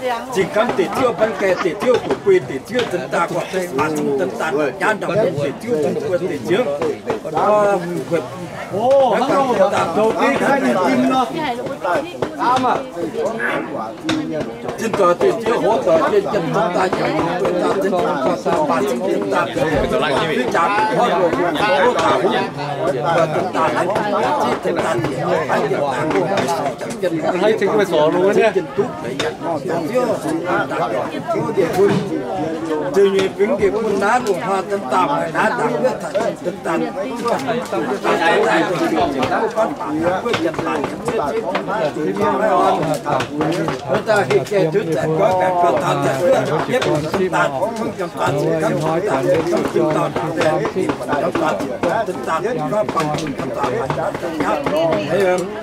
ziangx. Zinh gamv deic-ziouv, mbaanx gaengh deic-ziouv, gu'guei deic-ziouv, zinh daaih gu'guei deic-ziouv, zinh daaih jaav ndau deic-ziouv, zinh daaih deic-ziouv, zinh daaih deic-ziouv, hoz doic, zinh daaih jiem, zinh daaih jiem, zinh daaih, zinh daaih, zinh daaih, Haaix zingh meih zorc lungh wuov nyei? Ziouc nyei fingx njiec bun naaiv lungh hnoi deix daaih, naaiv daaih wuov, wuov daaih heh jai duqv zaeqc goiv baeqc gauh taux zaeqc wuov, yietv daaih, daaih, daaih,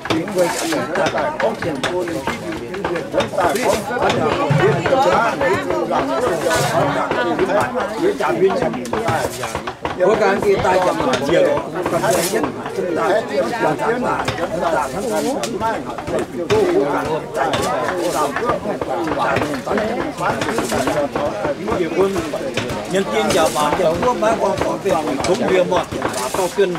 Nyen dien yaac waac dien wuov maiv gorngv gorngv benx kungx mbuo mor dien waac dorh guen.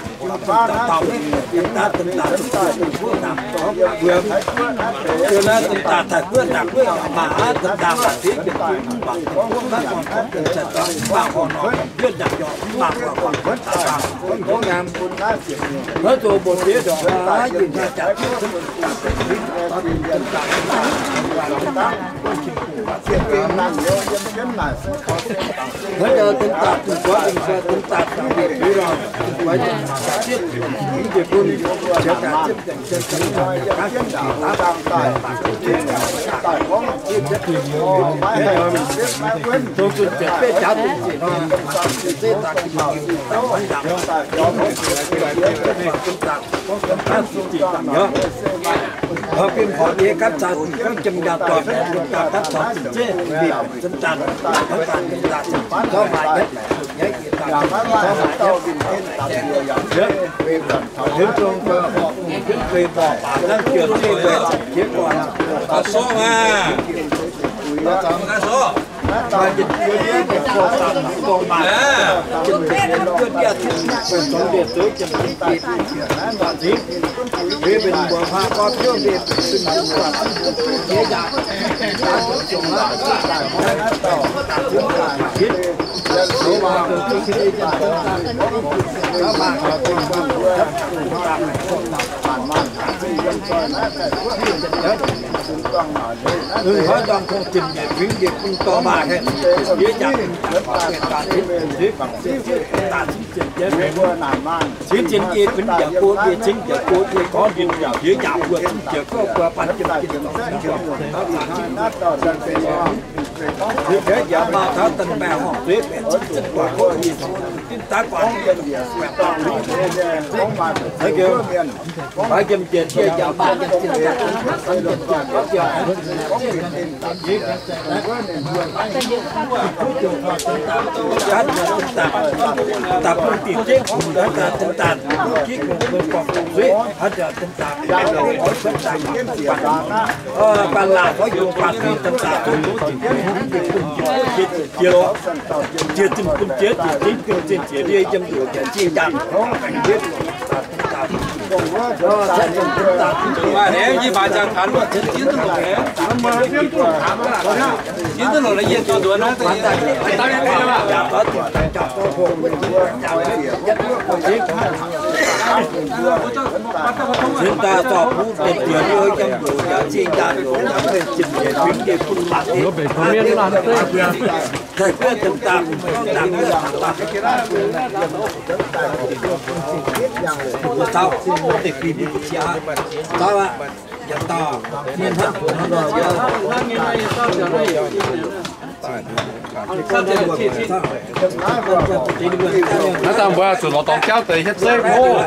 Naaiv dangh mbuo zuqc lorz dorngx jauv deix hietv zeiv oc.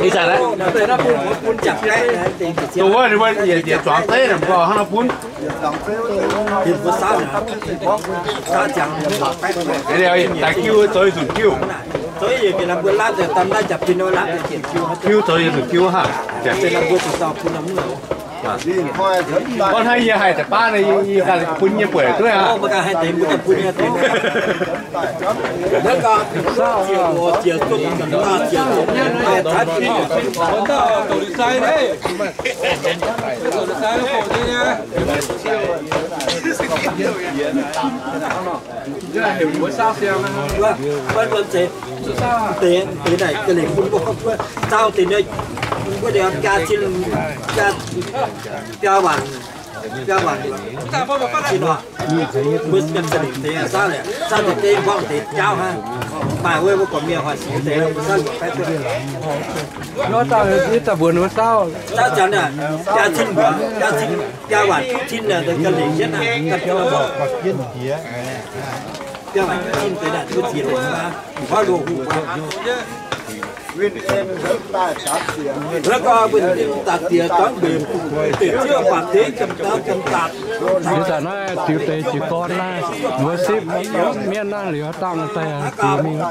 Ih zanc naaiv, dongh wuov ninh mbuo yietc, yietc zuangx zeiv naaic, mbuo hnangv nor bun. Daaih kiu zoux yietc nzunc kiu. Kiu zoux yietc nzunc kiu hnangv. Gorngv hnangv yie haih deix baav nor, yie ganh bun nyei bueix duqv aqv. Deix, deix naaic ga'lengc bun mbuo gorngv wuov, zaau deix naaiv, mbuo deix jaa cin, jaa, biaa waanc, biaa waanc cin oc. Mbuo ganh ga'lengc deix zaau, zaau deix deix mbuangv deix jaauv hnangv. Maaih wuov mbuo gorqv-mienh hoic sic deix mbuo zaau luoqc baeqv duqv. Zaau zanc naaic, jaa cin mbuangz, jaa cin, biaa waanc cin naaic, ga'lengc jienv naaic, ga'lengc biaa waanc cin deix naaic, mbuo ziex longc aqv, mv haih loz-huv aqv. Wuov gorngv mbuo daaih diex dorngx mbenc, deix ziouv baac deix jiem daaih jiem daaih. Ih zanc naaiv ziux deix jiez gorn naaiv, mbuo sipv mienv naaiv liuz dangh daaih ziux mingh.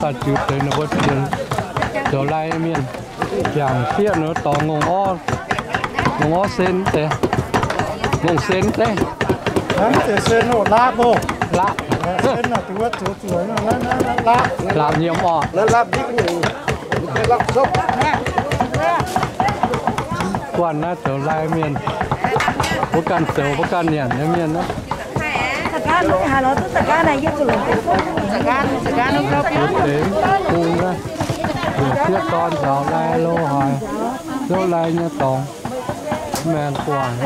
Daaih ziux deix ninh mbuo zoux lai mienh, jangc fiev ninh dorngx ngongh orv, ngongh orv sen deix, ngongh sen deix. Sen oc, laapv oc. Laapv. Sen naaic, duqv wuov zoux zuoqc, laapv. Laapv nyiemz oc. Guanh naaiv zoux lai mienh, mbuo ganh zoux mbuo ganh nyanc nyei mienh naaiv. Bung naaiv, fiev dorn nzaaux lai lo haaix, zoux lai nyei dorngx, maengx guangc.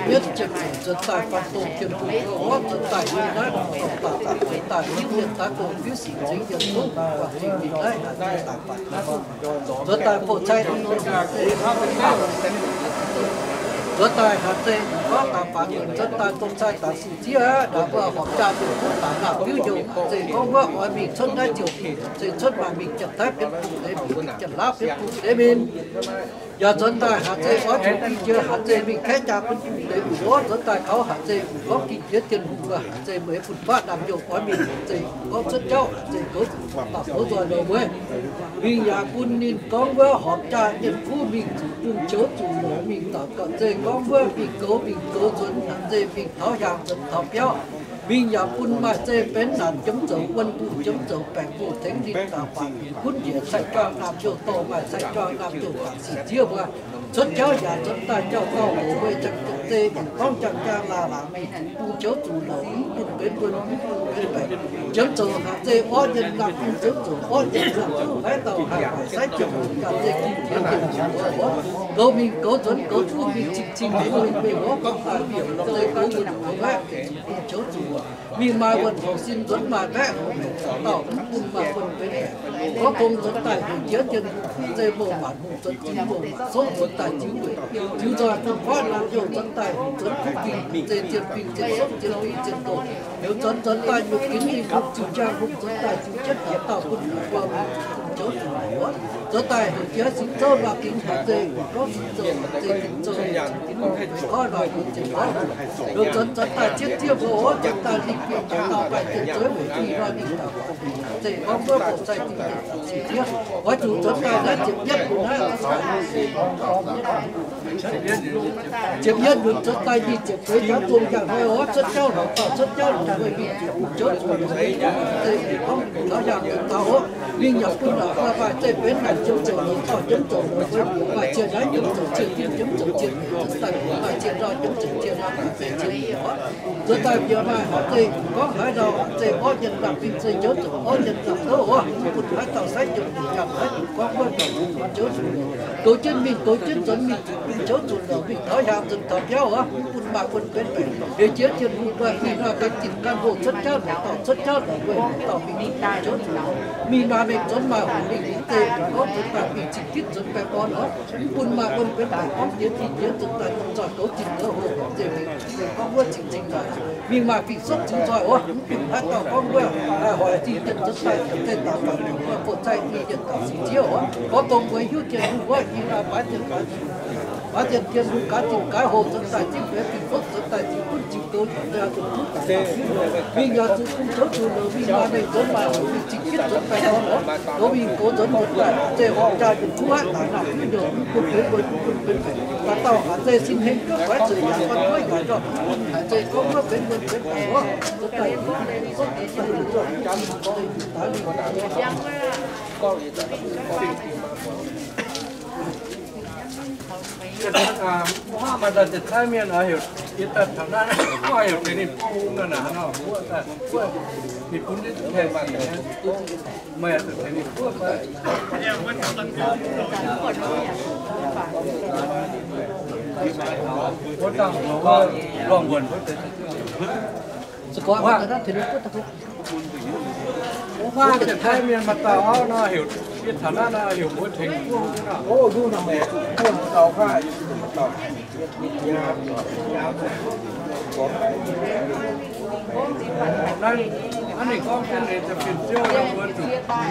Mietv jiem zuqc nzuonx daaih faanh dongh jiem bung orv nzuonx daaih yiem naaiv, dongh daaih daaih nzuonx daaih yiem mienh daaih dongh fiuv sic zingx yietc zungv guangc zingh mingh naaiv haaix nyungc daaih faanh nzuonx daaih bouh cai dongh nzuonx daaih haaix zeiz gorngv daaih faanh nzuonx daaih dongh cai daaih sic zieqv aqv, naaic mbuo horpc jaa mingh kuv daaih naaic biuv nyouh haaix zeiz gorngv wuov oix mingh cuotv naaiv ziouc mingh, haaix zeiz cuotv maaih mingh Janx-Taiv bienv bung deix mingh, Janx-Laauv bienv bung deix mingh. Yaac nzuonx daaih haaix zeiz oix zuqc mingh jiex, haaix zeiz mingh kaeqv jaa bun bung deix mbuox nzuonx daaih kaux, haaix zeiz gorngv ging jiex Tin-Hungh wuov, haaix zeiz meih bun fatv naamh nyouh oix mingh, haaix zeiz gorngv cuotv jauv, haaix zeiz goux zuqc daaih goux nzoih loh mueiz. Mingh yaac bun ninh gorngv wuov horpc jaa nyienh kuv mingh zuqc bung qiouv zuqc loc mingh daux gaux, zeiz gorngv wuov mingh goux mingh goux nzuonx, haaix zeiz mingh taux hiaang nzuonx taux biauv. Mingh yaac bun maaih zeiv-benx naanc jomv zoux, wuonh bung jomv zoux, baengc bung tengx ninh daaih faanh gunv njiec cai-juang naamh nyouh dorh maaih cai-juang naamh nyouh faanh sic zieqv wuov. Cuotv jauv yaac nzuonx daaih jauv gauh hoc, weic jangx zeiv mv gorngv jangx jaa laangh laangh mingh zuqc bung qiouv zuqc loc, mv bun benx wuonh, mv bun benx baengc. Jomv zoux haaix zeiz orv nyienh nqaapv bung qiouv zoux, orv nyienh nqaapv bung maiv dauh haih waaic saiv jomv, ganh zeiv ging jiex mienh zuqc wuov. Goux mingh goux nzuonx, goux duqv mingh cing-cing, goux mingh mingh wuov gorngv daaih mienh zeiz goux wuonh goux mbaeqv, bung qiouv zuqc mingh maaih wuonh hoc sin nzuonx, maaih mbaeqv hoc heuc dauh, mv bun maaih wuonh benx baengc. Gorngv dongh nzuonx daaih heuc jiex Tin-Hungh, zeiz mouh maanc hungh nzuonx, ziux mouh maanc soqv nzuonx daaih ziux weic, ziux nzoih bun fatv naamh nyouh nzuonx daaih hungh nzuonx kuv fingx, zeiz zien fingx zien soqv zien fingx zien doz. Liuz nzuonx nzuonx daaih nyutc ginx ninh hungh ziux jaa hungh nzuonx daaih ziux jienv haaix dauh bun haaix dauh mingh zuqc bung Zoux zuqc wuov, zoux daaih heuc jiex Singx Nzouv nor, gengh haiz zeiz gorngv Singx Nzouv, zeiz Singx Nzouv, goiv nor, zoux zuqc wuov, zoux zuqc daaih zieqv zieqv mbuo wuov, zoux daaih lingh bieqc daaih dauh daaih ziepc zueiz weic ih nor ninh daaih zeiz gorngv wuov, bouh zaih zingh ziepc zueiz zieqv, oix zuqc zoux daaih naaiv ziepc yietv naaiv, ziepc yietv nyunc zoux daaih nyic ziepc feix jaax zong jangx hnoi oc, cuotv jauv lorz dauh cuotv jauv lorz weih mingh, zoux zuqc zeiz gorngv taux yangh zuqc taux wuov, mingh yaac bun lorqc maaih maaih zeiv benx naaic jiemx zoux lorz dauh jiemx zoux lorz weih, maaih cie naaiv jiemx zoux cie, jiemx zoux cie, maaih cie nor jiemx zoux cie nor, maaih zeiv cie oc. Zoux daaih mbiauz maaih haaix zeiz gorngv haaix nor, zeiz orv nyienh nzangc mingh, zeiz njoux zuqc orv nyienh nzangc gouv oc, mv bun haaix dauh saiv jomc jangx haaix zuqc gorngv wuov nzangc zoux zuqc, goux jienv mingh goux jienv nzuonx mingh, njoux zuqc lorz mingh taux hiaang nzuonx taux biauv oc, mv bun maaih wuonh benx baengc. Liuz jiex Tin-Hungh nor, mingh nor gan zinh gan hoh cuotv jauv lorz dauh, cuotv jauv lorz weih dauh mingh, njoux zuqc lorz mingh maaih mengh zuonx maaih hungh mingh liuz zeiz gorngv zuqc daaih mingh cing gitv nzuonx baengh orn oc, mv bun maaih wuonh benx baengc gorngv jiex tin jiex nzuonx daaih dongh nzoih goux zinh goux hoh gorngv zeiz mingh, gorngv wuov cing-cing daaih mingh maaih fingx-sopv cing nzoih oc, mv bun haaix dauh gorngv wuov, hoic zinh jienv nzuonx daaih zeiz daaih bouh zaih mingh yietc dauh singx ziev oc. Gorngv dongh mbuo hiuv Tin-Hungh wuov, ih hnoi baaix zinh baaix zinh Tin-Hungh gaax zinh gaax hoh nzuonx daaih zinh benx fingx-sopv nzuonx daaih zinh gunv zinh goux nzuonx daaih zuqc duqv daaih mingh yaac zuqc bun zoux zuqc lorz mingh maaih mengh zuonx maaih hungh mingh cing gitv nzuonx baengh orn oc. Goux mingh goux nzuonx nzuonx daaih zeiz horpc jaa yietc kuv haiv daaih nangh hiuv nyouh mv bun benx wuonh mv bun benx baengc. Dauh dauh haic zeiz sin heng duqv guaix zuqc yaac guanh duqv yaac ndorm mv haic zeiz gorngv wuov benx wuonh benx baengc oc. Zuqc daaih fingx-sopv nzuonx daaih zuqc janx daaih lingh Maaih daaih ziex caiv mienh oix heuc, yie daaih taux naaiv oix heuc tengx ninh bung naaic naaic nor, ninh bun ninh tengx, meih zuqc tengx ninh buov fai? Wuov dangh lorngh wuonh. Wuov ziex caiv mienh maaih dauh auv nor heuc, yie taux naaiv nor heuc mbuo tengx buov nor. Naaiv, naaiv ninh gorngv jienv ninh za'gengh ziouv yiem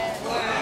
mbuo zuqc.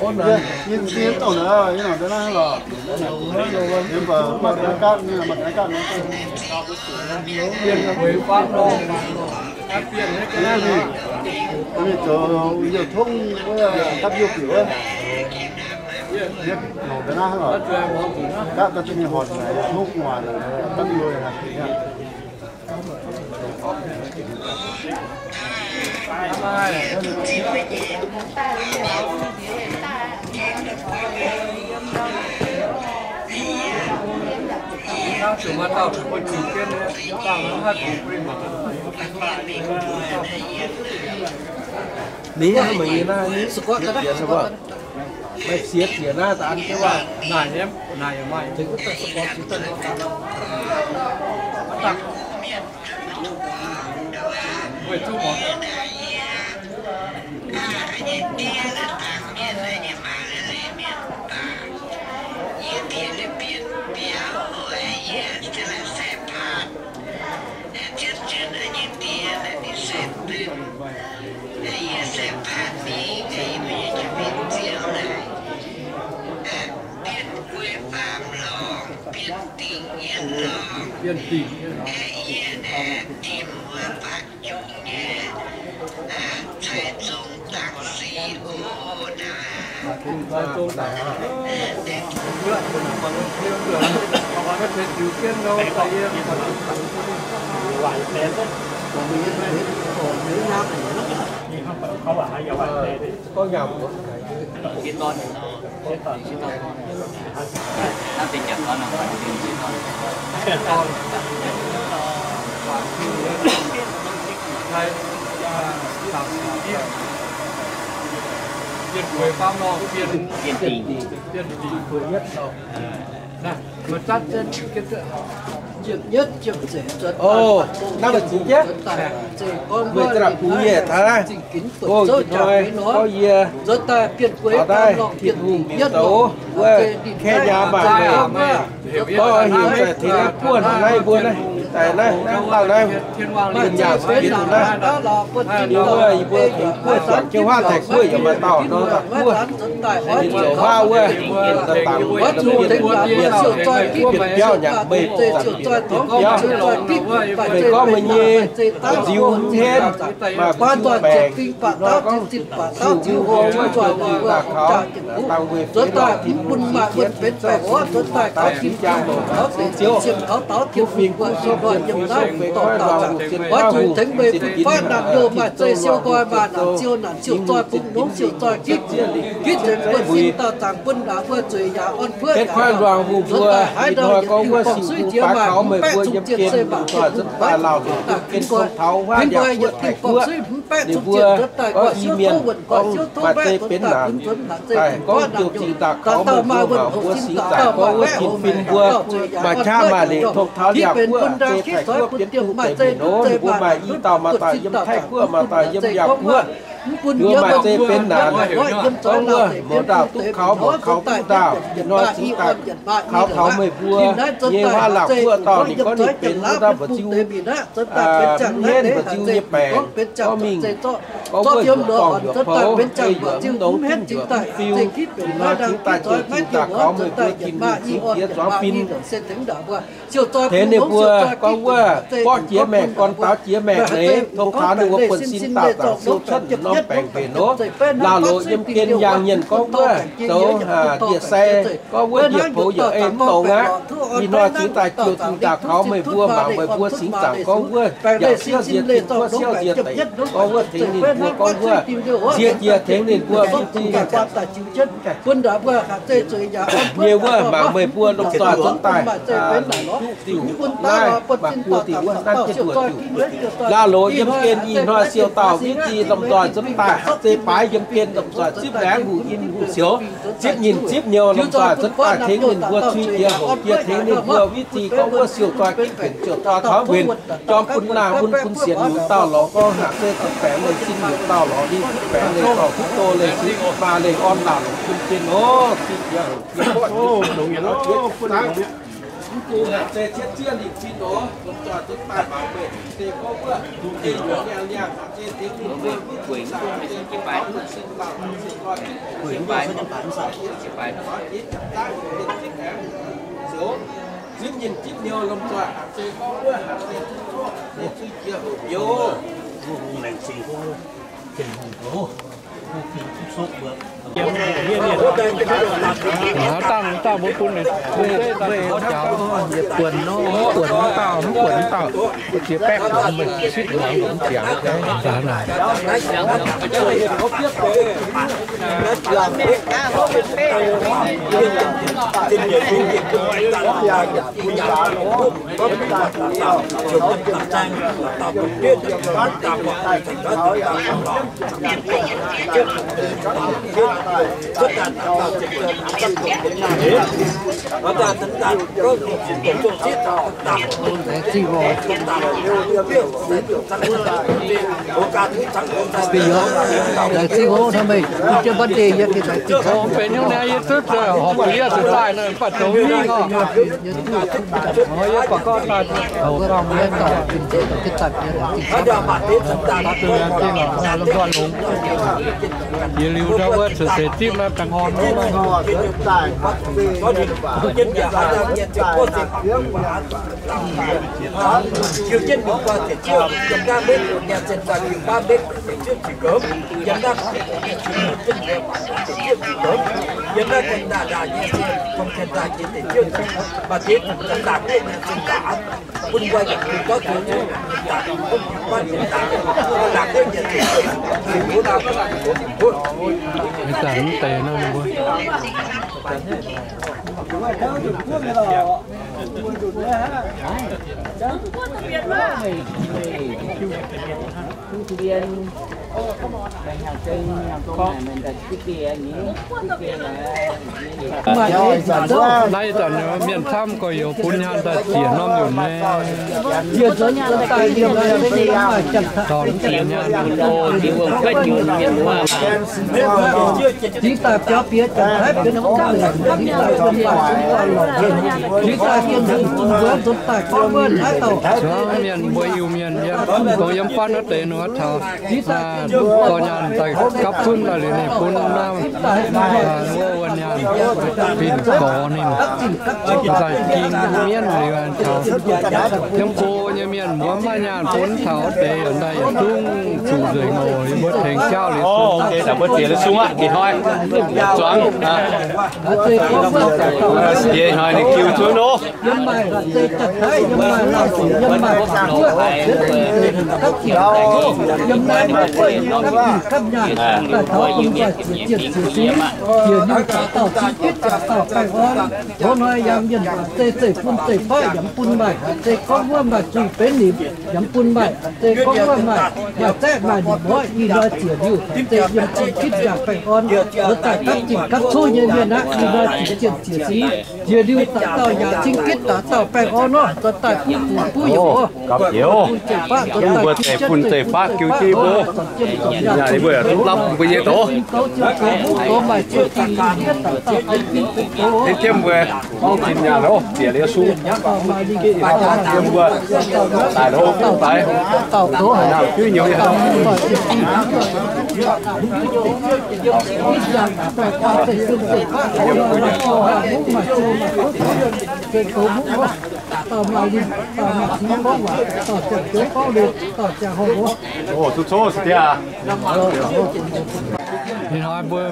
Ôn nắn, yên yên tổng nữa, yên nòng tới lăng lọ. Yên bảo, bảo cái cát, như là mặt cái cát nó. Yên quế quát lô. Yên đi. Cái này chỗ nhiều thông với cắp vô kiểu ấy. Yên nòng tới lăng lọ. Cát ta tự nhiên hòn này, thuốc ngoài là cắp vô là. Ninh haaix meih nyei naaiv, ninh siev diex naaiv daan jienv waac naaic, naaic yaac maaih tengx wuov daaih sou gorx jiu daaih nor daaih. Weic zuqc Dingc Mienh nor, aeqv, yie aeqv, tim wuov baac jungx nyei, cai zong dangh sic oc naaic. Ồ, năng là chính chứ. Mười tạp phú nhẹ thá. Ô, ih hnoi, có yie, có dai, Bienh Hungh mingh taux wuov Kenya mangc meih. Có heuc daaih tengx naaiv buonv naaiv mbuo naaiv, daaih naaiv, naaiv lauh naaiv, bun yaac bieqc naaiv. Yie mbuo, yie mbuo tengx guoqv zuangx jienv huaav tengx guoqv yaac maaih dauh nor daaih guoqv. Ninh zoux huaav wuov, daaih dangx mienh, mienh, mienh biauv nyanc meih, zanc bieqc bieqc biauv. Meih gorngv meih nyei nziu hmz henv, maaih mbuo baengc, nor gorngv ziux hmz hmz wuov, ziux hmz daaih kaux, dangh weic feix lorqc, tin-hungh cien, daaih fingx jang longc, fingx ziouv, kuv fingx kuv sopv, fingx fingx sopv, fingx goiv luangh hungh, zien guaav hungh, zinh ginx, tin-dorngh, tin-dorngh, zinh zinh, zinh zinh, zinh zinh, betv kuaaiv luangh hungh mbuo, ih hnoi gorngv wuov sic hungh baaix kaux meih mbuo yiem gen, lomh nzoih zunv daaih lauh hungh yiem gen, tov taux huaav ndiangx-guoqv taaix guoqv. Ninh mbuo gorngv i mienh gorngv maaih zeiv benx naanc, daaih gorngv jouh cingx daaih kaux meih mbuo mangc mbuo singx zaangc gorngv wuov jin-fin mbuo maaih qaqv maaih leiz tong taux Liaauc guoqv, zeiv Taiv guoqv, Bienh Hungh deic-bung nor, ninh mbuo maaih i dauh maaih dauh yiem Taiv guoqv, maaih dauh yiem Liaauc guoqv. Ninh mbuo maaih zeiv benx naanc, gorngv wuov mouz ndaauh duqv kaux, mbuo kaux duqv ndaauh, ih hnoi cingx daaih kaux taux meih mbuo nyei huaav Laauv guoqv dauh, ninh gorngv ninh benx wuov dauh mba'nziu, mv henv mba'nziu nyei baengc, gorngv mingh, gorngv wuov yuoqc dorngh yuoqc poux, ei yuoqc mv nongx, dimv yuoqc mv fiu. Ih hnoi cingx daaih jouh cingx daaih kaux meih mbuo Tin-Hungh cingx diex zuangx fin tengx ninh mbuo gorngv wuov borqv jiex maengc, gorn daaux jiex maengc leiz, tong taux ninh mbuo buonv sin daauh zaangc siou cuotv norm baengc mbenc nor, laauh loz yiem gen yangh mienh gorngv wuov zoux ndie-sai, gorngv wuov ndie-poux yaac ei mv nongx aqv. Ih hnoi cingx daaih jouh cingx daaih kaux meih mbuo mangc meih mbuo singx zaangc gorngv wuov yaac siouv nziex, tin-kuotv siouv nziex deic, gorngv wuov tengx ninh mbuo gorngv wuov nzie jiex tengx ninh mbuo mv zinh nyei wuov mangc meih mbuo lomh nzoih zunv daaih duqv diuc naaiv, mangc buo diuc wuov nanv jienv nduoc diuc. Laauh loz yiem gen ih hnoi siou dauh mv zinh lomh nzoih zunv daaih haaix zeiz baaix yiem gen lomh nzoih zipv laengz hungh in hungh sioux, zipv nyinh zipv nyouz lomh nzoih zunv daaih tengx ninh mbuo cui jiex hoqc jiex tengx ninh mbuo mv zinh gorngv wuov siou doix gitv benx ziouc doix taux mbenc jorm bun naang mun bun sienx nyutc dauh lorz gorngv haaix zeiz zipv baengx leih sin nyutc dauh lorz ninh zipv baengx leih dorh kuv do leih sin maa leih orn laauh longc bun jienv nor, zipv jiex hoqc jiex mv bung haaix zeiz cietv zieqv ninh fin nor, lomh nzoih zunv daaih mangc meih mbuo gorngv wuov, ei nduov niangh niangh haaix zeiz tengx ninh mbuo mv zinh zaangc, zipv nyinh zipv nyouz lomh nzoih haaix zeiz gorngv wuov haaix zeiz zipv coqv, zeiz zuiz jiex hoc nyouz. Haaix dauh, dauh mbuo bun ninh, buonc nor, mv buonc wuov dauh, mv buonc wuov dauh, ziex baeqv buonc meih sipv hmuangx longc ziangx. Laengz zingh oc. Laengz zingh oc, hnamv meih, jienv mv deix yie gengh laengz zingh oc. Benx hnyouv naaiv yie duqv horpc yie zuqc daaih nor, baac zoux mingh oc. Yie baac gorngv daaih, yie liuz ndau wuov ceix zipv naaiv dangh hor Jiu jienv nyungc guaa ziepc juov, yiem naaiv mbenv nyei se daaih liuz baav mbenv ziepc juov ziepc goux, yiem naaiv ziepc juov ziepc goux, yiem naaiv Canada nyei se dongh Canada jiex ziepc juov ziepc, maaih deix dongh Canada guoqv nyei se daaih bun nqoi yaac bun gorngv zoux nyei, daaih bun bun guanh nyei daaih, Canada guoqv nyei se daaih bun bun bun. Ih zanc mv deix nor ninh mbuo. Naaiv zanc mienh camv gorx-youz bun nyaanh daaih ziec norm nyunc nyei. Dorh ziec nyaanh. Jingx daaih biaux bieqc janx-taiv benx jingx daaih jiem hungh dunh mbuo nzuonx daaih gorngv wuov naaiv dauh. Mienh mbuo Iu-Mienh yiem, dongh yiem fatv naaiv deix nor taux, dorh nyaanh daaih gapv zunv daaih liuz ninh bun naaiv wuov wuov nyaanh, bun gorx ninh daaih ging mienv liuz taux yiem go nyei mienh mbuo mv maaih nyaanh bun taux deix yaac daaih yietc zungv zuqc nzengc oc. Yie mbuo tengx jauv liuz, mbuo ziex liuz sung aqv, ih hnoi zuangx, ih hnoi ninh jiu zunv oc. Yiem maaih zeiv jatv taiv, yiem maaih laangh zuqc, yiem maaih guoqv, yiem naaiv mbuo guoqv nyei gapv nyaanh daaih taux bun nzoih ziex jienv ziex sic, yietc liuz dauh dauh cing gitv, dauh dauh baengh orn. Tov hnoi yangh mienh zeiv zeiv-fun zeiv-faqv yaac mv bun maaih, zeiv gorngv wuov maaih zuiz-benv nimc yaac mv bun maaih, zeiv gorngv wuov maaih, maaih zaeqv maaih nimc orqv, ih hnoi ziec liuz zeiv yiem cing gitv yaac baengh orn, oix daaih gapv zingh gapv cuotv nyei mienh aqv. Ih hnoi ziex jienv ziex sic, yietc liuz dauh dauh yaac cing gitv, dauh dauh baengh orn orqv, oix daaih buov fuqv buov youz, bun zeiv-faqv, oix daaih mbuo zeiv-fun zeiv-faqv jiu jienv mbuo, yaac mbuo yaac duqv lapv mbuo nyei doz. Jienv mbuo gorngv zinh nyaanh loh, ziec liuz sung. Yiem mbuo daaih loh, daaih naamh juiv nyouz nyei. Ih hnoi mbuo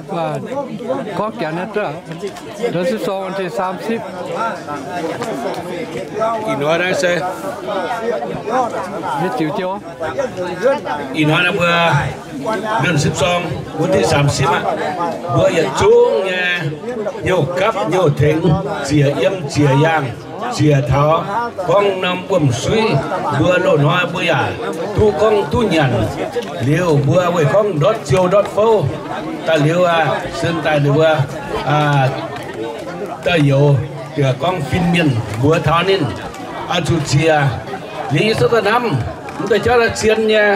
gorngv Janx nyei, da'sipv sorng วันที่สามสิบ. Ih hnoi naaiv se, ih hnoi naaiv mbuo วันที่สามสิบ aqv, mbuo yietc zungv nyei hnyouv gapv hnyouv tengx, ziec yiem ziec yaangh, ziec taux gorngv norm wuom-suiv, mbuo loz-hnoi mbuo yaac duqv gorngv duqv nyanc. Liuz mbuo weih gorngv ndortv ziou ndortv fouv daaih liuz, sin daaih ninh mbuo daaih youz gorngv fin-mienh mbuox taux ninh, oix zuqc ziec. Liuz yie cuotv daaih hnamv, mv deix jauv naaiv zien nyei,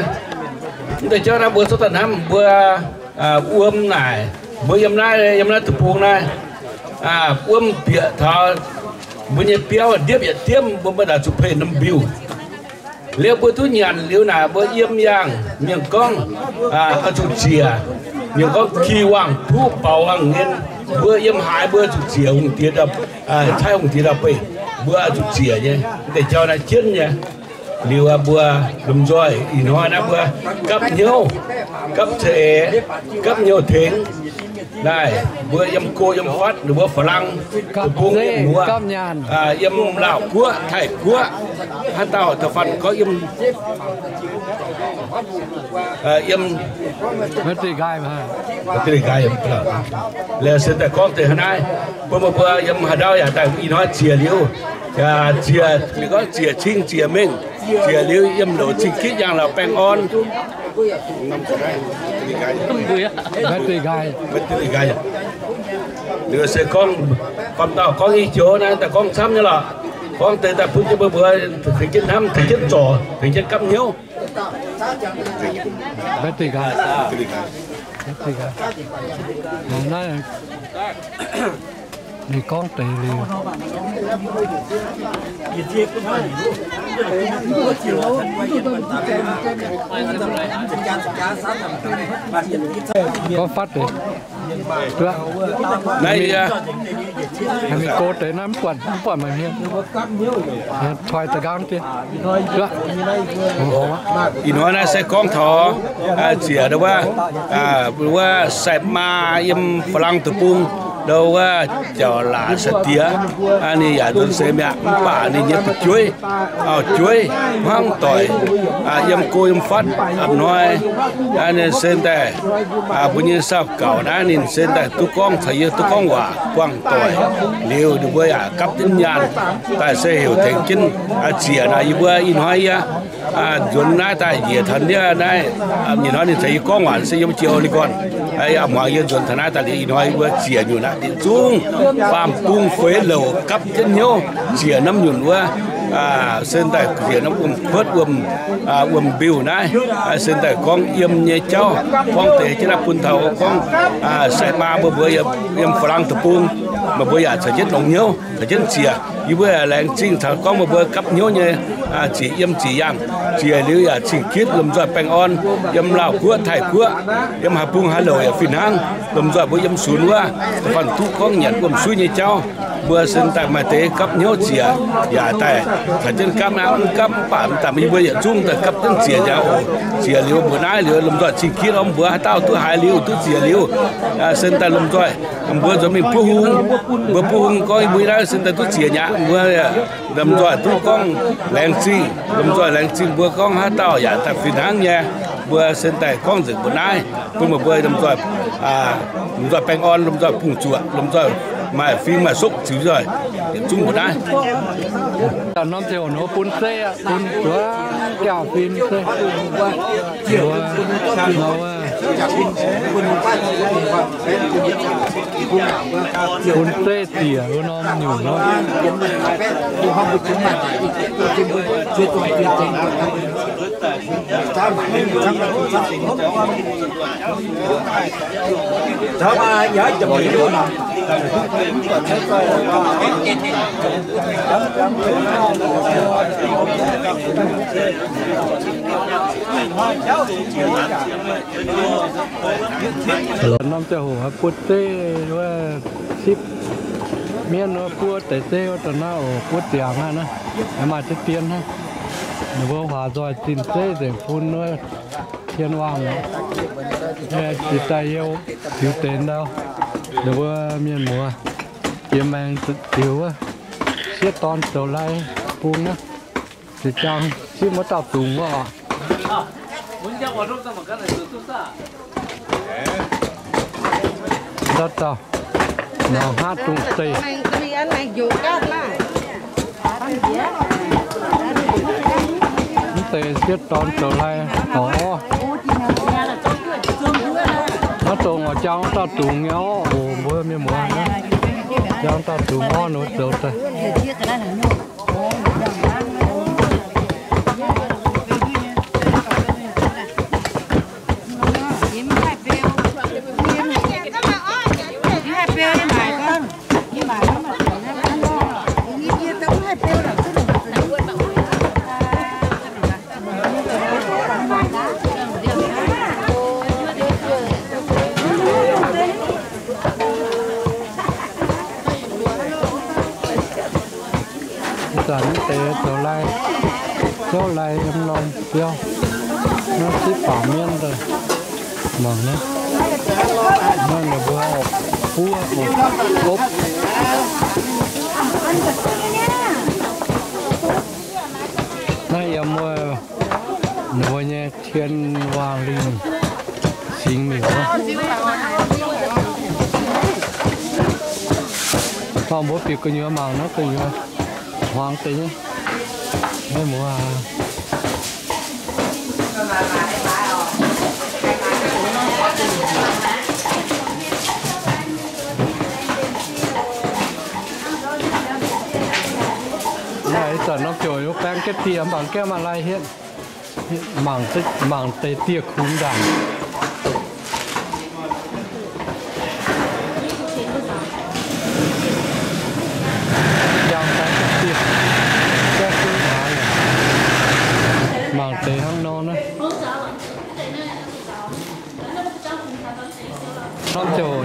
mv deix jauv naaiv mbuo cuotv daaih hnamv mbuo wuom naaic, mbuo yiem naaiv, yiem naaiv deic-bung naaiv, wuom bieqc taux mbuo nyei biauv ndiepv yietc diemv, mbuo maiv daaih zuqc pei norm mbiuh. Liuz mbuo duqv nyanc liuz naaic, mbuo yiem yaangh mienh gorngv oix zuqc ziec, mienh gorngv ki waangh puqv baaux waangh nqen, mbuo yiem haaix mbuo zuqc ziec hungh diex, caaiv hungh diex ndau-beih, mbuo oix zuqc ziec nyei. Mv deix jauv naaiv jienv nyei. Liuz mbuo lomh nzoih ih hnoi naaiv mbuo gapv hnyouv, gapv za'eix, gapv hnyouv tengx. Naaiv mbuo yiem go yiem fatv, ninh mbuo Faa^lang, deic-bung, yiem muoz, yiem Laauh Guoqv, Taiv Guoqv, haaix dauh da'faanh gorngv yiem, yiem, laaix se daaih gorngv deix hnangv naaiv, bun mbuo yiem haaix ndau yaac daaih ih hnoi ziec liuz, ziec, ninh gorngv ziec cing ziec mengh, ziec liuz yiem louc cing gitv yangh lorz baengh orn. Liuz se gorngv, faam dauh gorngv i joux naaiv daaih gorngv camv nyei lorqc. Gorngv deix daaih bun jienv mbuo mbuox tengx jienv hnamv, tengx jienv zorc, tengx jienv gapv hnyouv. Ninh gorngv deix liuz, gorngv fatv deix. Naaiv yie mingh go deix naaiv mv buatc, mv buatc meih mienh. Toi da'nqaang dien. Ih hnoi naaiv se gorngv taux ziec ndau wuov, wuov sai maa yiem Faalaang Deic-Bung, ndau wuov Jauv Laac Sai-Diex, ninh yaac nzuonx se mi'aqv, mv baac ninh nyei fu'jueiv, auv-jueiv, hmuangv doic, yiem go yiem fatv a'hnoi, ninh se daaih mbuo nyei saauv-gaux naaiv, ninh se daaih duqv gorngv caux yie duqv gorngv waac buangh doic liuz, ninh mbuo yaac gapv jienv nyaanh daaih se heuc tengx jienv ziec naaiv. Yie mbuo ih hnoi yie nzuonx naaiv daaih njiec taux ndiev naaiv, ih hnoi ninh caux yie gorngv waac se yiem jiex Oregon. Aa, muangx yie nzuonx taux naaiv daaih liuz, ih hnoi yie mbuo ziec nyunc aqv, ninh zungv faam-bung feix louc gapv jienv hnyouv ziec norm nyunc wuov, se daaih ziec norm wuom-kuotv, wuom-mbiuh naaiv, se daaih gorngv yiem nyei jauv, gorngv deix jienv naaiv bun taux gorngv sai maa mbuo, mbuo yiem Faalaang Deic-Bung, meih mbuo yaac caux jienv longx hnyouv caux jienv ziec. Yie mbuo yaac laengz zingh caux gorngv meih mbuo gapv hnyouv nyei ziec yiem ziec yaangh. Ziec liuz yaac cing-kitv lomh nzoih baengh orn, yiem Laauh Guoqv, Taiv Guoqv, yiem haaix bung haaix louc yaac fih hnangv. Lomh nzoih mbuo yiem sunx wuov, da'faanh duqv gorngv nyanc wuom-suiv nyei jauv, mbuo se daaih maaih deix gapv hnyouv ziec, yaac daaih caux jienv gapv aqv. Mv gapv mv baac mv daaih yie mbuo yietc zungv daaih gapv jienv ziec nyei oc. Ziec liuz mbuoqc naaiv liuz lomh nzoih cing-kitv orv, mbuo haaix dauh duqv haiz liuz duqv ziec liuz, se daaih lomh nzoih mbuo nzuonx mingh buov hung. Mbuo buov hung gorngv yie mbuo naaiv se daaih duqv ziec nyei aqv. Mbuo lomh nzoih duqv gorngv laengz zingh, lomh nzoih laengz zingh mbuo gorngv haaix dauh yaac daaih fih hnangv nyei. Mbuo se daaih gorngv nzengc mbuoqc naaiv bun meih mbuo lomh nzoih, lomh nzoih baengh orn, lomh nzoih bungx zuoqc, lomh nzoih maaih fing maaih sokv ziux nzoih yietc zungv mbuoqc naaiv. Norm ziouc nor bun zeiv, bun zuov gaengh fim zeiv. Bun zeiv ziec wuov norm nyungc nor. Norm ziangh hoc buo zeiv wuov cipv mienv wuov buov deix zeiv wuov da'naaiv oc, buov ziangx aqv naaiv, maaih deix dien hnangv. Ninh mbuo huaax nzoih zinh zeiv nzengc bun wuov tien waangh aqv. Jiex daaih youh ziux deix ndau, ninh mbuo mienh muoz jiex maengx ziux wuov, sieqv dorn zoux lai bung aqv. Ziex jaang zipv wuov dauh dungz wuov oc. Dauh dauh, nor hngaqv dungz deix. Mv deix sieqv dorn zoux lai taux orv. Naaiv dongh oix jaang wuov dauh dungz nyei orv oc, mbuo mienh muoz. Jaang dauh dungz orv nor zoux daaih. Ih zanc mv deix zoux lai, zouv lai yiem norm biauv, naaiv sipv baaux mienv daaih. Mangc naaiv, naaiv ninh mbuo buov opv. Naaiv yiem wuov ninh mbuo nyei tien waangh lingh singx miuc. Dorh mbuo bieqc gu'nyuoz mangc naaiv gu'nyuoz hmuangx deix nyei. Mienh muoz, naaiv ih zanc norm ziouc yiem baeng jienv dieh mangc jienv maaih lai hietv. Mangc, mangc deix dieh kungx ndaangc. Mangc deix hnangv nor naaiv. Norm ziouc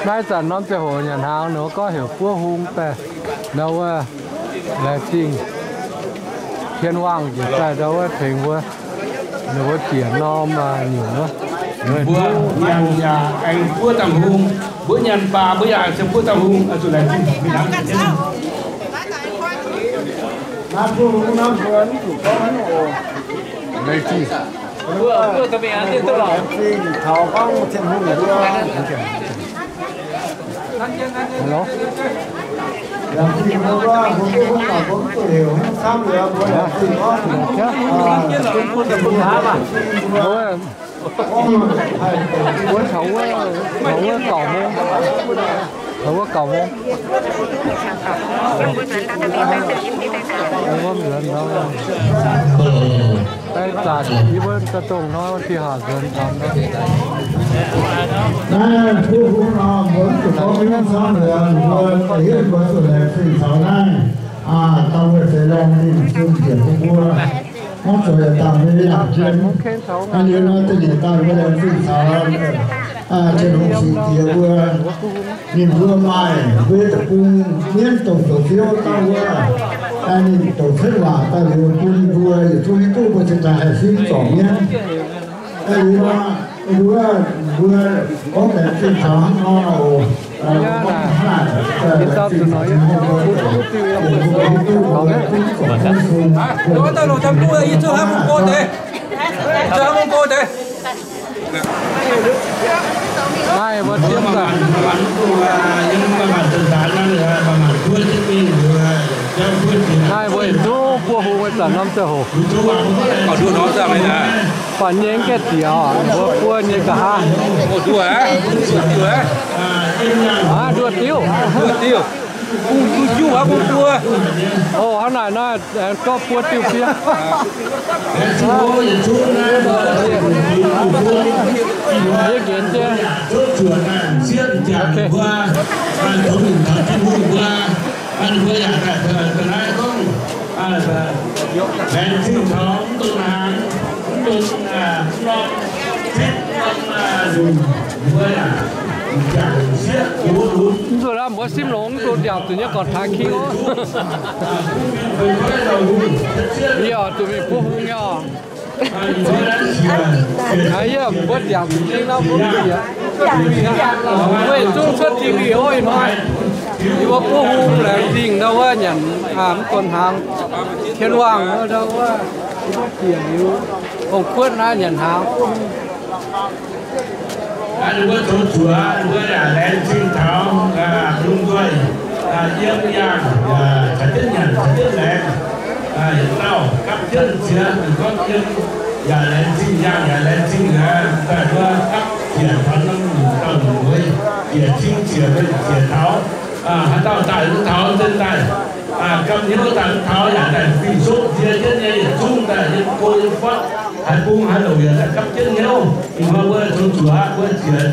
Naaiv zanc norm ziangh hoc nyanc hnaangx ninh mbuo gorngv heuc buov hung daaih, ndau wuov laengz zingh Hien Wangh njiec daaih ndau wuov tengx mbuo, ninh mbuo bieqc norm nyungc wuov. Mbuo nyanc yaac aengx buov dangh hung, mbuo nyanc baac mbuo yaac ziouc buov dangh hung, zuqc laengz zingh. Laengz zingh. Taux gorngv Tin-Hungh mbuo. Hello. Wuov taux wuov, taux wuov gauh mong, taux wuov gauh mong. Wuov nzuonx nor, daaih zanc yie mbuo daaih dongh hnoi wuov ti haac nzuonx taux nor. Naaiv buov hung nor, mbuo zuqc gorngv mingh camv liuz, mbuo da'yietv mbuo zuqc laengz zingh taux naaiv, aa, dangh wuov deix lorngh mingh bun njiec bun mbuo. Mv zuqc yaac dangh mingh yangh jien. Aa, liuz nor da'nyeic dangh mbuo laengz zingh taux, aa, Tin-Hungh singx diex mbuo, ninh mbuo maaih mbuo deic-bung mienv dongh zoux Ziouv dangh wuov, aa, ninh douc cuotv waac daaih liuz bun mbuo yietc zungv hiuv duqv mbuo cingx daaih haih fingx zorc mienv. Aa, liuz nor, mbuo, mbuo gorngv laengz zingh taux hnangv nor oc. Aa, yie dauh zuqc noic yie zuqc bun duqv diuh yie mbuo hiuv duqv mbuo zungv zorc Tin-Hungh. Naaiv mbuo diev daaih. Naaiv mbuo yietc zungv buov hung wuov zanc norm ziangh hoc. Baac nyei gaeqv diex oc, mbuo buov nyei nqa'haav. Aa, nduov diuv. Ov, hnangv naaic naaiv aengx zorqv buo diuh fiev. Yie nqenx jienv. Ok. Mv zuqc lamh mbuo simv longx, mv zuqc ndiangx zuqc nyei gorqv-taaix king oc. Yie oix zuqc mingh buov hung nyei oc. Yie mbuo ndiangx zuqc nyei nor mbuo mv bieqc. Mbuo yietc zungv cuotv T V oc ih hnoi. Yie mbuo buov hung laengz zingh ndau wuov nyanc mv gonx hnaangx. Tien Wangh ndau wuov, yie mbuo bieqc liuz, hungh kuotv naaiv nyanc hnaangx. Ninh mbuo zoux zuoqc, ninh mbuo yaac laengz zingh taux lungh nzoih, yiem yangh, caux jienv nyanc caux jienv laengz. Yietc dauh gapv jienv ziex, ninh gorngv yiem yaac laengz zingh, yangh yaac laengz zingh aqv. Daaih mbuo gapv ziec taux norm nyungc dauh nyungc mueiz, ziec cing ziec mbenc ziec taux, haaix dauh daaih wuov taux nzengc daaih, gamh hnyouv daaih wuov taux yaac daaih fingx-soqv nzie jienv nyei yietc zungv daaih yiem go yiem fatv, haaix bung haaix louc yaac daaih gapv jienv hnyouv. Ih hnoi mbuo zoux zuoqc aqv, mbuo ziec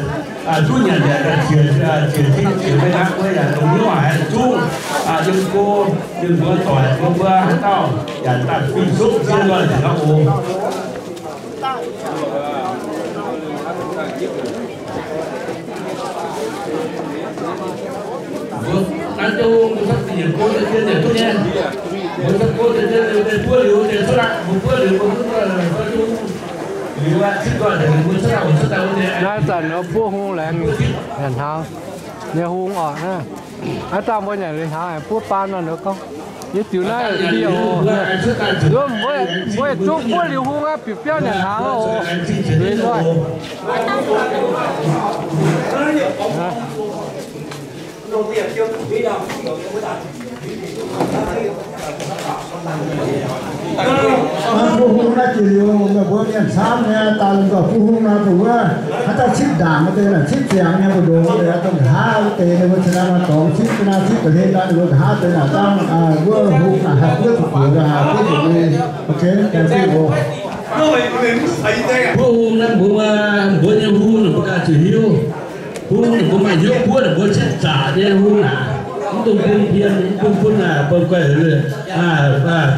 duqv nyanc yaac daaih ziec, ziec cing ziec mbenc aqv, mbuo yaac dongh hnyouv haic yietc zungv, yiem go, yiem mbuo doic, mbuo mbuo haaix dauh yaac daaih fingx-soqv nzie nzoih nzengc aqv oc. Naaiv zanc nor buov hung laengz nyanc hnaangx, nyei hung orqc naaiv. Aav dangh mbuo nyanc liuz hnaangx aengx buov baan nor nor gorngv. Yie ziux naaiv fiev oc. Mbuo, mbuo yietc zungv buov liuz hung aqv, bieqc biauv nyanc hnaangx oc. Nzueic nzoih. Buov hung naaiv jiex liuz, meih mbuo mienh camv nyei daaih lomh nzoih buov hung nor, dongh wuov haaix dauh cipv ndaangc wuov deix naaic, cipv ziangx nyei mbu'ndongx wuov deix, dongh nqa'haav wuov deix ninh mbuo cingx daaih maaih dorngx cipv, ga'naaiv cipv ga'hlen daaih ninh mbuo nqa'haav deix naaic dangh, wuov hungh naaic haih buov zuqc guoqv, haih buov zuqc nyei. Ok, gaengh fingx oc. Buov hung naaiv mbuo, mbuo nyei hung ninh mbuo ganh zuqc hiuv. Hung ninh mbuo maaih hnyouv buov ninh mbuo cipv zaqc nyei hung naaic. Mv dungx bun pien, mv dungx bun bun guaih,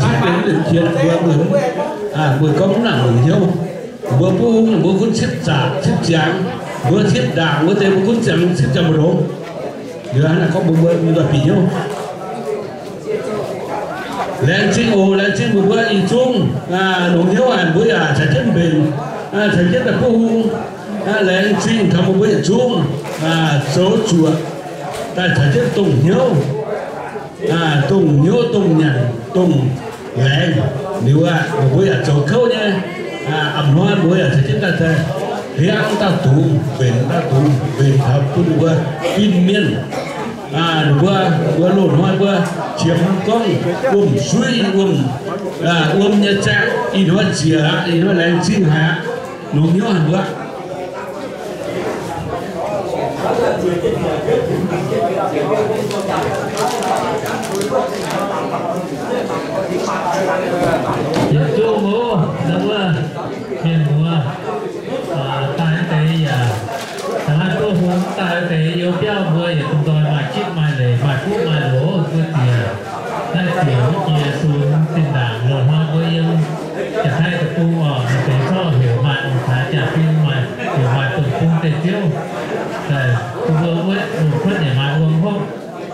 cipv liuz mv liuz pien mbuo, mbuo gorngv mv nangc longc hnyouv. Mbuo buov hung ninh mbuo gunv cipv zaqc cipv ziangx. Mbuo cipv ndaangc wuov deix mbuo gunv ziangx cipv ziangx mbu'ndongx. Liuz hnangv naaic gorngv mbuo mbuo mingh nzoih bieqc hnyouv. Laengz zingh oc, laengz zingh mbuo mbuo yietc zungv longc hnyouv haic, mbuo yaac caux jienv mbenc, caux jienv daaih buov hung. Laengz zingh taux mbuo mbuo yietc zungv zoux zuoqc daaih caux jienv dongh hnyouv, dongh hnyouv, dongh nyanc, dongh laengz. Liuz aqv, mbuo yaac zoux kouv nyei. A'hnoi mbuo yaac caux jienv daaih, daaih hiuv dauh dungz mbenc, dauh dungz mbenc taux bun ninh mbuo fin-mienh. Ninh mbuo, mbuo loz-hnoi mbuo qiemx gorngv wuom-suiv, wuom, wuom nyei zaeqv, ih hnoi zieqc aqv, ih hnoi laengz zingh haic aqv. Longc hnyouv haic mbuo. Yietc zungv mbuo, mbuo mienh muoz daaih deix yaac, taux naaiv duqv hung daaih deix youz biauv mbuo yietc zungv doic maaih gitv maaih leic, maaih fuqv maaih loz mbuo ziec. Naaiv ziec mv jiex sunx zinh ndaangc loz-hnoi mbuo yiem Janx-Taiv deic-bung oc, maaih deix zorqv heuc maaih ong-taaix jaa-fin, maaih heuc maaih dongh bung deic-ziouv. Daaih bun mbuo wuov lungh kuotv yaac maaih wuom hopv.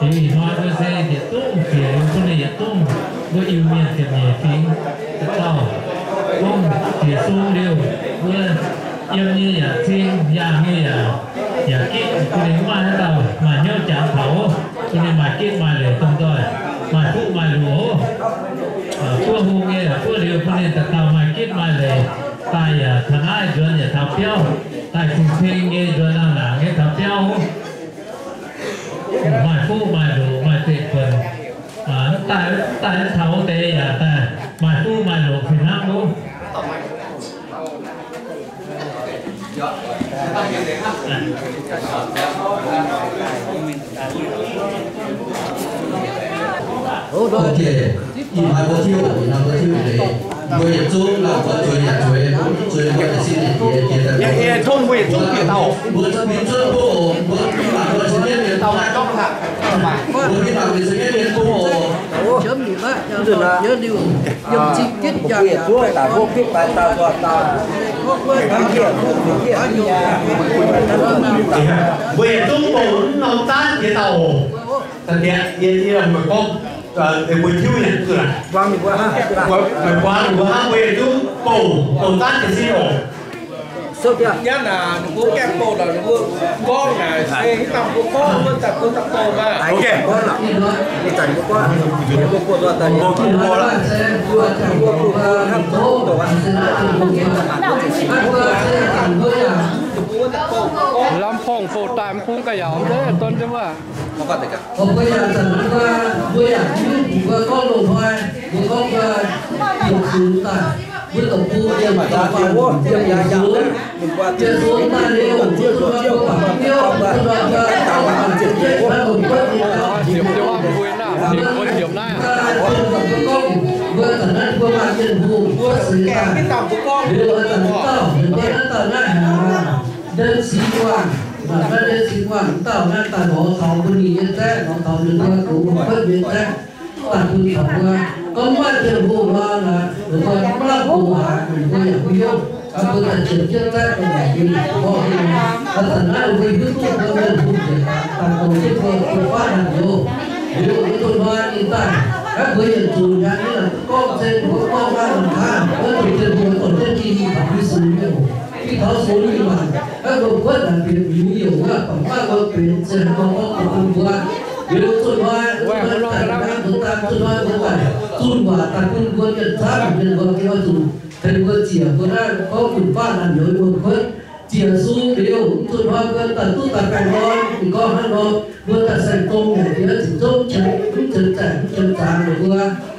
Liuz ih hnoi mbuo se yietc zungv ziec liuz bun ninh yietc zungv mbuo Iu-Mienh ziepc nyeic fingx dauh gorngv ziec sung liuz, mbuo yiem nyei yaac cing, yaangh nyei yaac, yaac gitv, bun ninh mv maaih haaix dauh maaih hnyouv jangx taux, bun ninh maaih gitv maaih leic dongh doic, maaih fuqv maaih loz. Buov hung nyei yaac buov liuz bun ninh dauh dauh maaih gitv maaih leic, daaih yaac taux naaiv nzuonx yaac taux biauv, daaih cing-cing nyei nzuonx naaic naaic nyei taux biauv. Maaih fuqv maaih loz maaih zeiv-buonc, daaih, daaih taux wuov deix yaac daaih maaih fuqv maaih loz fih hnangv wuov. Ok, ih hnoi mbuo tiuv, ih hnoi mbuo tiuv leiz, mbuo yietc zungv lauh mbuo zueiz yaac zueiz, zueiz mbuo nyei sin nyei Diex, Diex daaih mbuo, mbuo mingh cuotv mbuo oc, mbuo mv baac mbuo caux jienv mienh dau, mbuo mv baac mingh caux jienv mienh dau oc. Mbuo yietc zungv bouh norm zaanv jiex dauh oc. Da'diex yie, yie meih gorngv, mbuo tiuv nyei, meih buangh ninh mbuo hnangv, mbuo yietc zungv bouh, bouh zaanv jiez sin oc. Hnangv naaic, ninh mbuo gaengh bouh lorqc, ninh mbuo gorngv naaic se haaix dauh mbuo gorngv wuov daaih mbuo daaih bouh maah. Lamh pongh bouh daaih mv bung ga'yaauc mv deix, don jienv wuov. Mbuo yaac zanc naaiv mbuo, mbuo yaac hiuv mbuox mbuo gorngv loz-hnoi, mbuo gorngv mbuo yietc zungv daaih, mbuo deic-bung yiem daaih, yiem yietc zungv, yietc zungv daaih liuz, mbuo bangc biouv, mbuo bangc biouv, mbuo bangc biouv, mbuo bangc biouv, mbuo zanc naaiv mbuo maaih mienh hungh, mbuo seix daaih, liuz zanc naaiv dauh, mbuo naaiv dauh naaiv haic, Ndenv Singx Waanh, naaiv Ndenv Singx Waanh dauh naaiv daaih lorz taux mbuo ninh nyei zaeqv, lorz taux ninh mbuo dongh mbuo kuotv nyei zaeqv, daaih bun taux mbuo. Gorngv mv maaih mienh hungh nor, ninh mbuo mv lamh bungx haic, ninh mbuo yaac mv hiuv. Mbuo daaih qiemx jienv zaeqv dongh naaic mbuo yaac mv horpc. Zanc naaiv ninh mbuo hiuv duqv mbuo mienh hungh nzengc, daaih dongh jienv mbuo bun fatv naaiv njoux. Liuz mbuo duqv hnoi ninh daaih, naaiv mbuo yietc zungv yaac ninh laaic duqv gorngv se mbuo gorngv naaiv longc haaix, mbuo zuqc Tin-Hungh dorh jienv Ging-Sou nyei oc. Ging-Sou nyei waac, naaiv mbuo kuotv naaic bieqc miuc nyei youc wuov, bangc maiv mbuo benx se hnangv nor gorngv bun mbuo. Liuz zuqc hnoi mbuo daaih, mbuo daaih zuqc hnoi mbuo daaih zunh waac daaih bun mbuo mienh camv mienh mbuo gengh oix zuqc tengx mbuo ziec mbuo naaiv gorngv fun-faqv naamh nyouz mbuo kuotv. Ziec Yesu liuz, mv zuqc hnoi mbuo daaih duqv daaih baengh orn, ninh gorngv hnangv nor, mbuo daaih saeng-zong yaac jiex zuqc zouv qiemx, mv qiemx zaengc, mv qiemx zaangc ninh mbuo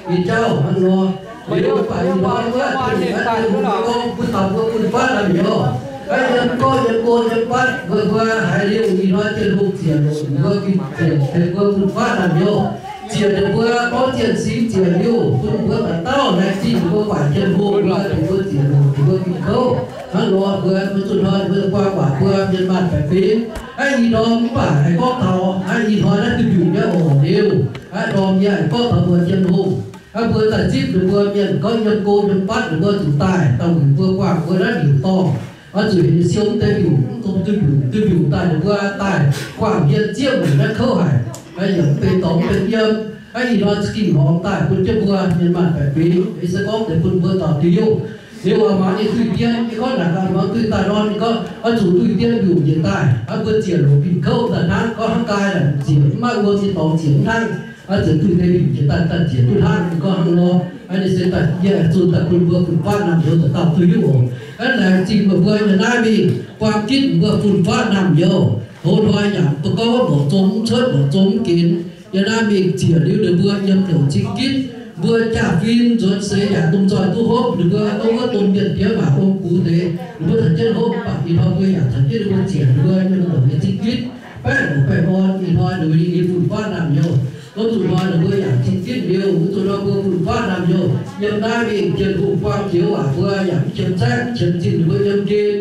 nyei jauv hnangv nor. Liuz baac ih hnoi wuov, mbuo taux mbuo fun-faqv naamh nyouz, naaiv yiem gorngv yiem gorn yiem batv mbuo, mbuo haiz liuz ih hnoi Tin-Hungh ziec longc mbuo gengh ziec tengx mbuo fun-faqv naamh nyouz. Ziec ninh mbuo gorngv zienh singx ziec liuz, bun mbuo dauh dauh laengz zingh ninh mbuo guangc Tin-Hungh, mbuo tengx mbuo ziec longc ninh mbuo gengh kouv. Hnangv nor mbuo, mbuo zuqc hnoi mbuo guangc waac mbuo mienh maanh baeqc fingx. Naaiv ih ndorm mv baac haiz gorngv taux naaiv ih hnoi naaiv duqv mbiungc nyei oc liuz, naaiv ndorm yie haiz gorngv taux mbuo Tin-Hungh. Naaiv mbuo daaih zipv ninh mbuo mienh gorngv yiem go yiem batv ninh mbuo zuqc daaih, daaih wuic mbuo guangc mbuo naaiv liuc dorngh. Oix zuqc heuc ninh siou mv deix liuc, mv dungx duqv mbiungc, duqv mbiungc daaih ninh mbuo daaih guangc hmien zieqv weic naaiv kouv haic. Naaiv yaac mv benx dorngx mv benx yiem. Naaiv ih hnoi za'gengh hmuangx daaih bun jienv mbuo mienh maanh baeqc fingx. Ih se gorngv deix bun mbuo dauh diuv. Liuz a'maah ninh duih dien, ninh gorngv naaic a'maah duih daaih nor, ninh gorngv oix zuqc duih dien mbiungc njiec daaih. Naaiv mbuo ziec longc gengh kouv daaih hnangv, gorngv hnangv gaax naaic ziec mv maaih wuom ziex dorngx ziec mv hnangv. Naaiv ziec duih deix mbiungc njiec daaih, daaih ziec duqv hnangv, ninh gorngv hnangv nor. Naaiv ninh se daaih yie zunh daaih bun mbuo fun-faqv naamh nyouz daaih dauh duih hiuv oc. Naaiv laengz zingh meih mbuo nyei naaiv mingh buang gitv mbuo fun-faqv naamh nyouz. Hoz hnoi yaac mbuo gorngv mborqv zong mv cuotv, mborqv zong mv ginx. Yiem naaiv mingh ziec liuz ninh mbuo yiem douc cing gitv, mbuo jaa-fin nzuonx seix yaac dongh nzoih duqv hopv, ninh mbuo gorngv wuov domh mienh diex maac ong gux deix, ninh mbuo taux jienv hopv, mv baac ih hnoi mbuo yaac taux jienv ninh mbuo ziec ninh mbuo yiem douc nyei cing gitv, baeqv longc baeqv orn. Ih hnoi ninh mbuo yiem fun-faqv naamh nyouz, gorngv zuqc hnoi ninh mbuo yaac cing gitv liuz, mv zuqc hnoi mbuo fun-faqv naamh nyouz yiem naaiv mingh, Tin-Hungh buang joux waac mbuo yaac mv qiemx caeqv mv qiemx zinh ninh mbuo yiem njien.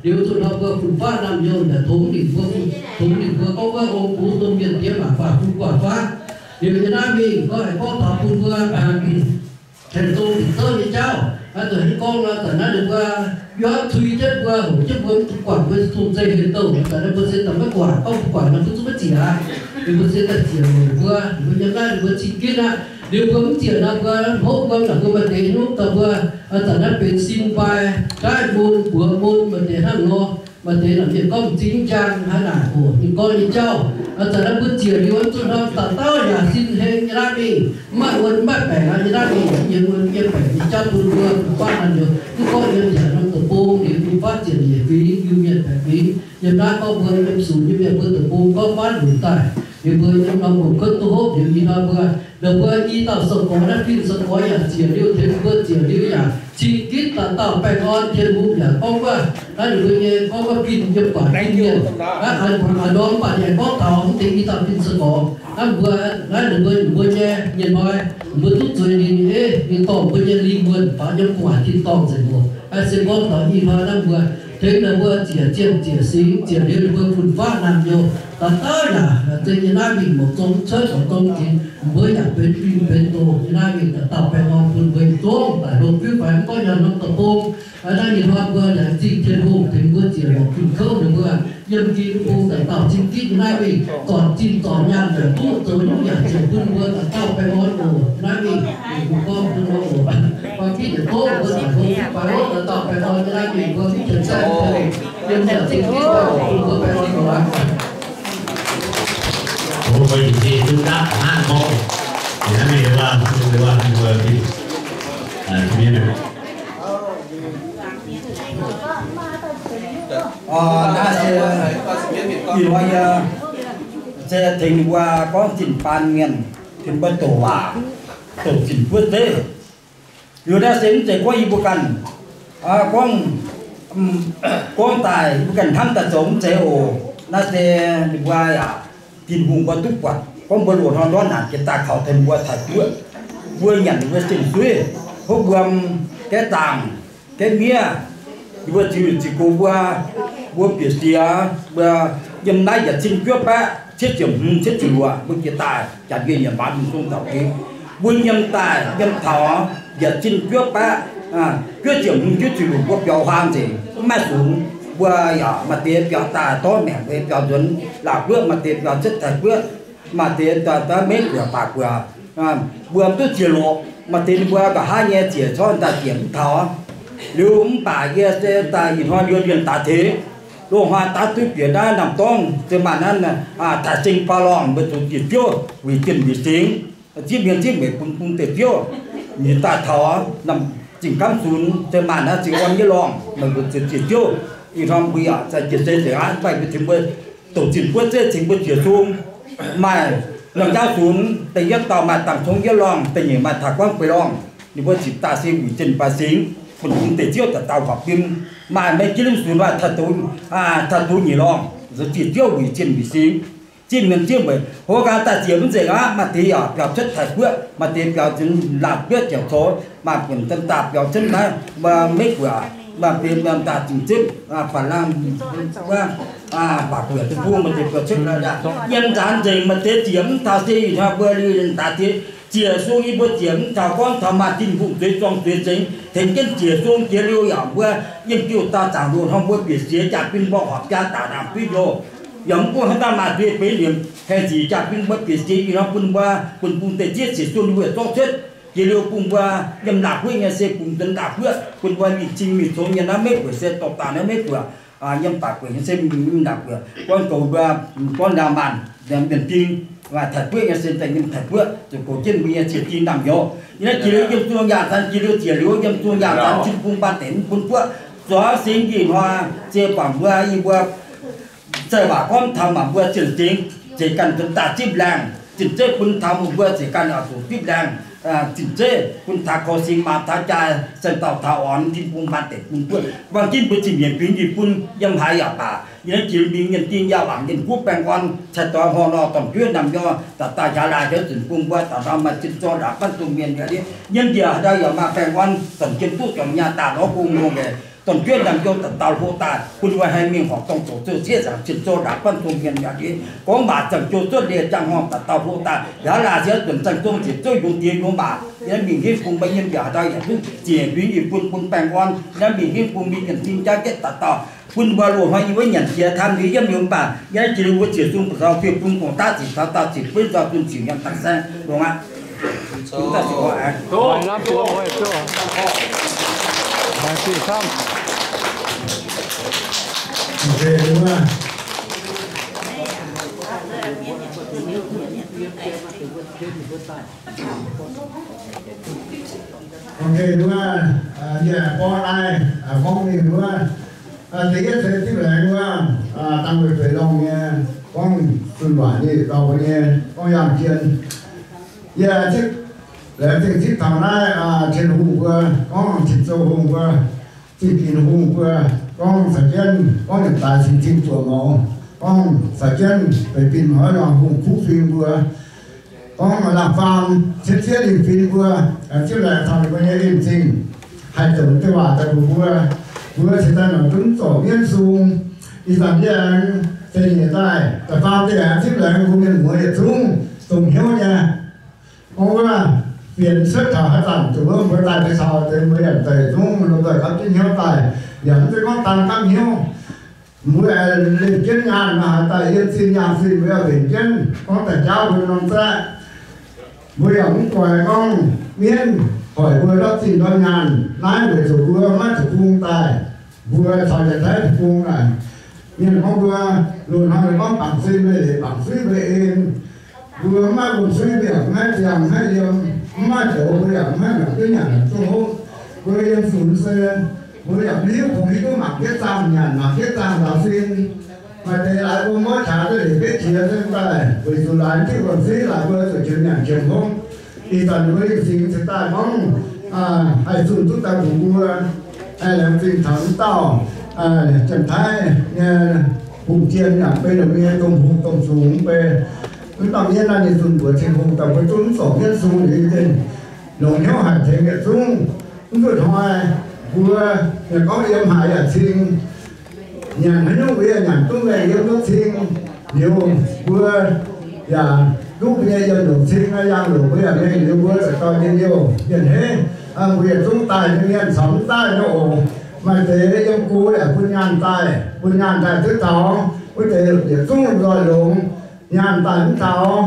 Liuz zuqc hnoi mbuo fun-faqv naamh nyouz yaac tongx ninh mbuo, tongx ninh mbuo gorngv wuov ong gux domh mienh diex maac faah bun guaax faqv. Liuz yiem naaiv mingh gorngv haiz gorngv taux bun mbuo tengx zong dingc zouv nyei jauv. Naaiv zuqc haaix nyungc gorngv nor, zanc naaiv ninh mbuo yiem tui jienv mbuo, hoqc jienv mbuo, mv zuqc guangc mbuo zungh zeiv hlen douh. Zanc naaiv mbuo se daaih maiv guangc, gorngv mbuo guangc nor mbuo zungv maiv ziec aqv. Ninh mbuo se daaih ziec longc mbuo, ninh mbuo yiem naaiv ninh mbuo cing gitv aqv. Liuz mbuo mv ziec nor, mbuo hopv wuom naaic mbuo maaih deix hnyouv daaih mbuo, zanc naaiv benx sin fai jaaix mun, mbuox mun, maaih deix hnangv nor. Maaih deix naaic mienh gorngv m'zing m'jang hnangv naaic oc. Ninh gorngv nyei jauv, zanc naaiv mbuo ziec liuz zuqc hnoi dauh dauh yaac sin heng nyei naaiv mingh, mv maaih wuon mv maaih baengc aqv. Nyei naaiv mingh yiem wuon yiem baengc nyei jauv bun mbuo fun-faqv naamh nyouz. Mv gorngv yiem yaac norm deic-bung liuz fun-faqv ziec nyeic fingx, Iu-Mienh baeqc fingx. Yiem naaiv gorngv mbuo yiem sux nyei mienh mbuo deic-bung gorngv faanv lunc daaih, liuz mbuo yiem norm longc kuotv duqv hopv liuz ih hnoi mbuo, ninh mbuo i dauh sou-gorx naaiv fin sou-gorx yaac ziec liuz tengx mbuo ziec liuz yaac cing gitv dauh dauh baengh orn. Tin-Hungh yaac gorngv wuov, naaiv ninh mbuo nyei gorngv wuov fin yiem gu'nguaaic fin mienh. Naaiv a'ndorm mv baac ninh aengx gorngv taux mv deix i dauh fin sou-gorx. Naaiv mbuo, naaiv ninh mbuo, ninh mbuo nyei mienh hnoi, ninh mbuo duqv zueiz ninh, ninh dorh mbuo nyei lingh wuonh faaux yiem gu'nguaaic tin-dorngh nzengc oc. Naaiv se gorngv taux ih hnoi naaiv mbuo tengx ninh mbuo ziec zienh ziec singx, ziec liuz ninh mbuo fun-faqv naamh nyouz, dauh dauh yaac zeiz nyei naaiv mingh mborqv zong mv cuotv, mborqv zong mv ginx, mbuo yaac benx fingx benx doz nyei naaiv mingh, dauh dauh baengh orn bun mbuo yietc zungv daaih hlo fiuv faix mv gorngv yiem norm deic-bung. Naaiv ih hnoi mbuo laengz zingh Tin-Hungh tengx mbuo ziec longc fin-kouv ninh mbuo yiem Ging-Sou dauh dauh cing gitv nyei naaiv mingh, zornc zinh zornc nyaanh yaac duqv, zoux nyungc yaac ziec bun mbuo dauh dauh baengh orn oc. Naaiv mingh ninh mbuo gorngv bun mbuo oc. Baan gitv yietc zungv mbuo daaih hlo fiuv faix wuov dauh dauh baengh orn nyei naaiv mingh mbuo mv qiemx zaeqv, yiem yaac cing gitv bun mbuo baengh orn oc. Mbuo mbuo yietc zungv dapv hnangv gorngv, naaiv mingh mbuo, mbuo, mbuo, mbuo, naaiv se ih hnoi yie se tengx mbuo gorngv zinh baan mienh, tengx mbuo douc waac, douc zinh buov zeiv. Liuz naaiv se mv zeiz gorngv yie mbuo ganh, gorngv, gorngv daaih mbuo ganh hnamv daaih zoux mv zeiz oc. Naaiv se ninh mbuo yaac Tin-Hungh mbuo duqv buatc gorngv mbuo loz-hnoi ndortv naanc jiex daaih kaux tengx mbuo taaih guoqv, mbuo nyanc ninh mbuo sin suiv, hopv wuom, gaeqv zaangc, gaeqv miev, ninh mbuo ziux ziux gox mbuo, mbuo bieqc siex, mbuo yiem naaiv yietc cin juov baeqv cietv ziepc hmz cietv ziepc luoqc mbuo jiex daaih, jaax njiec nyiemc maaz mingh zong taux gix. Mbuo yiem daaih yiem taux yietc cin juov baeqv juov ziepc hmz juov ziepc luoqc mbuo biaux huaang nzengc, mv maaih sungx. Mbuo yaac maaih deix biaux daaih dorv maengc, maaih deix biaux nzuonx Laauc guoqv, maaih deix biaux cietv Taiv guoqv. Maaih deix daaih meiv guoqv baac guoqv, mbuo mv duqv jiex lorqc. Maaih deix ninh mbuo nqa'haav nyei ziec corc daaih ziec mv taux. Liuz mv baac yie se daaih ih hnoi liuz mienh daaih teix, loz-hnoi daav duqv bieqc naaiv Namh Dorngv se maaih naaiv taaix seng faaux lorngh mbuo zuqc jiex biouv wuic jienh wuic singx, zipv mienh zipv meic bun bung deix biouv. Nyic daaih taux Zingh Kamv Sunx se maaih naaiv zingh orn nyei lorngh, meih mbuo zuqc jiex biouv. Ih hnoi mbuo yaac zai jiex seix nzengc aqv, mv baac mbuo tengx mbuo douc zinh buov zeiv tengx mbuo jiex sung. Maaih Norm Jauv Sunx, da'yietv dauh maaih Dangc Cong Yiev lorngh, da'nyeic maaih Taaix Guangv Beix lorngh. Ninh mbuo ziepc daaih se wuic jienh baaix singx, bun bung deix biouv daaih dauh horpc bim. Maaih Mei Jiex Liuh Sunx maaih Taaix Dungz, Taaix Dungz Nyic lorngh, zuqc jiex biouv wuic jienh wuic singx. Zipv mienh zipv meic, hoz gaax daaih ziec mv nzengc aqv. Maaih deix yaac biaux cuotv Taiv Guoqv, maaih deix biaux nzunc Laauh Guoqv Jauv Coux, maaih buonc daaih biaux cuotv naaiv, maiv guoqv, maaih deix biaux daaih zingc zipv, baac laangh, baac guoqv deic-bung maaih deix biaux cuotv. Yiem nzaanx nzengc maaih deix ziec mv taux se ih hnoi mbuo liuz daaih deix ziec sung yie mbuo ziec mv taux gorngv taux maaih Tin-Hungh zueiz zorng zueiz nzengc tengx jienv ziec sung jiex liuz yaac mbuo yiem jiu dauh zaangc loz hnoi mbuo bieqc siex jaa-bin mborqv horpc jaa daaih naamh duiv njoh. Yaac mv gunv hnangv naaiv maaih zueiz beiv liemh haengh ziqc jaa-bin mbuo bieqc siex ih hnoi bun mbuo, bun bung deix zieqv ziec sung ninh mbuo zorqv cuotv jiex liuz bun mbuo yiem laauh guoqv nyei se bungx nzuonx laauh guoqv bun mbuo mingh cing mingh congx nyei naaiv maiv guoqv se dorh daaih naaiv maiv guoqv. Yiem baac guoqv nyei se mingh laauh guoqv gorngv goux mbuo, gorngv ndaangc maanc, mienh fingx, Taiv Guoqv nyei se daaih yiem Taiv Guoqv zuqc goux jienv mbuo nyei ziec ding ndaamv-nyouz. Yiem naaiv jiex liuz yiem zuangx yaangh zanc jiex liuz ziec liuz yiem zuangx yaangh zanc cin bung baan deix mv bun guoqv zuangx singx njiec hnoi se baac mbuo yie mbuo Zaih waac gorngv taux maac mbuo zinh zengx zeiz ganh bun daaih zipv laengh, zinh zeiv bun taux maac mbuo zeiz ganh oix zuqc zipv laengh, zinh zeiv bun taux korv singx maaz taux jaa, saeng dauh taux orn, tin bung maan deic bun buoqv. Wang jienv mbuo zinh mienh fingx njiec bun yiem haaix yaac baac, yie naaiv jiex mingh mienh ding yaac wangc mienh guv baengh orn, cai doix hmuangx nor dorn juov naamh nyor, daaih daaih njaaux laaih hnyouv zunc bun mbuo daaih nor maaih zinh zorng ndaangc banv dongh mienh mi'aqv. Yiem njiec haaix ndau yaac maaih baengh orn, dorn jiem duqv dorn nyaah daaih lorz gong longx nqaeqc. Dorn-jueiv ndaamv-njoux daaih dauh hlo daaih, bun mbuo haih mingh horpc dongh zoqc zouv sieqv zaangc cien zouv ndaangc banv dongh mienh mi'aqv. Gorngv waac zaangc jouh zuotv liez jangx horngh daaih dauh hlo daaih, yaac laanh ziex duonc zaangc zong ziec zouv yungz diex yungz maac. Yie naaiv mingh henv bun mbuo yiem njiec haaix ndau yaac duqv ziec fingx yie bun bun baengh orn. Yie naaiv mingh henv bun mbuo yienc fing jaav jienv daaih dauh, bun mbuo loz-hnoi yie wuov nyanc jiex taan liuz yiem liuz mv baac, yie naaiv jiex liuz mbuo ziec sung ba'zaux fih bun gorngv daav zic taux daauh zic buonv nzauh bun zic nyanc dangx saeng longx aqv. Ok, wuov, yie borqv naaiv gorngv mingh wuov, da'yietv se zipv laengz wuov, dangh weic feix lorngh nyei, gorngv zunh waac nyei dorh mbuo nyei gorngv yaangh jien. Yie zipv laengz zingh zipv taux naaiv Tin-Hungh mbuo, gorngv Tin-Sou hungh mbuo, Zingh Ginx hungh mbuo, gorngv caux jienv gorngv nyiemc daaix cing zingh zuoqc mouz, gorngv caux jienv beix bin hnoi nor hungh kuv fing mbuo, gorngv laangh faam cietv zieqv lingh fing mbuo, zipv laengz taux ninh mbuo nyei en zingh haih zoux deix waac daaih mbuox mbuo, mbuo cingx daaih nongc zunv zorc mienv sung. Ih zanc yie aengx da'nyeic daaih da'faam deix aengx zipv laengz mbuo mienh muoz yietc zungv dongh hnyouv nyei. Gorngv wuov, fienx cuotv taux haaix zanc zuqc wuov mbuo daaih deix caux deix mbuo yaac daic zungv lomh nzoih gapv jienv hnyouv daaih, yaac mv zeiz gorngv daan gapv hnyouv. Mbuo aengx lenh jienv nyaanh nor haaix daaih yiem zinh nyaanh zinh mbuo yaac lenh jienv gorngv daaih jaauv mbuo norm zaeqv. Mbuo yaac mv guaix gorngv mienv hoic mbuo ndortv zinh ndortv nyaanh. Naaiv weic zuqc mbuo maiv zuqc bung daaih, mbuo caux Janx-Taiv zuqc bung naaic. Mienh gorngv mbuo loz-hnoi gorngv bangc zinh mbuo leiz, bangc suiv mbuo en. Mbuo maiv bun suiv mbuo yaac maiv ziangh maiv yiem, mv maaih zoux mbuo yaac maiv nyanc duqv nyanc duqv hopv. Mbuo yiem funx se mbuo yaac mv hiuv kungx hiuv duqv mangc jienv zaangh nyanc, mangc jienv zaangh nzaaux sin. Maaih deix laaix mbuo maiv qaqv duqv leiz betv qiex se daaih weic zuqc laaix diuv wuonh suiv laaix mbuo zuqc qiemx nyanc qiemx hopv. Ih zanc mbuo Iu-Singx cingx daaih gorngv haih zunh duqv daaih mbuox mbuo, haih laengz zingh taux mv dauh Janx-Taiv nyei hungh jien yaac beiv longc nyei domh hungh domh zungx mv bei. Mv dauh mienv naaiv ninh zunh mbuox Tin-Hungh daaih mbuo zungv mv zorc mienv sung liuz, ninh longc hnyouv haih tengx yietc zungv. Mv zuqc hnoi mbuo mienh gorngv yiem haaix yaac cing, nyanc haaix nyungc mbuo yaac nyanc duqv mengh yiem duqv cing. Liuz mbuo yaac duqv mbuo nyei yiem longc cing, yangh longc mbuo yaac mengh liuz mbuo zaqc dorh njien-youh mienh henv. Mbuo yietc zungv daaih nyei mienh caux mv daaih nyei oc. Maaih deix yiem go yaac bun nyaanh daaih, bun nyaanh daaih duqv taux, wuov deix yietc zungv nzoih longx. Nyaanh daaih mv taux,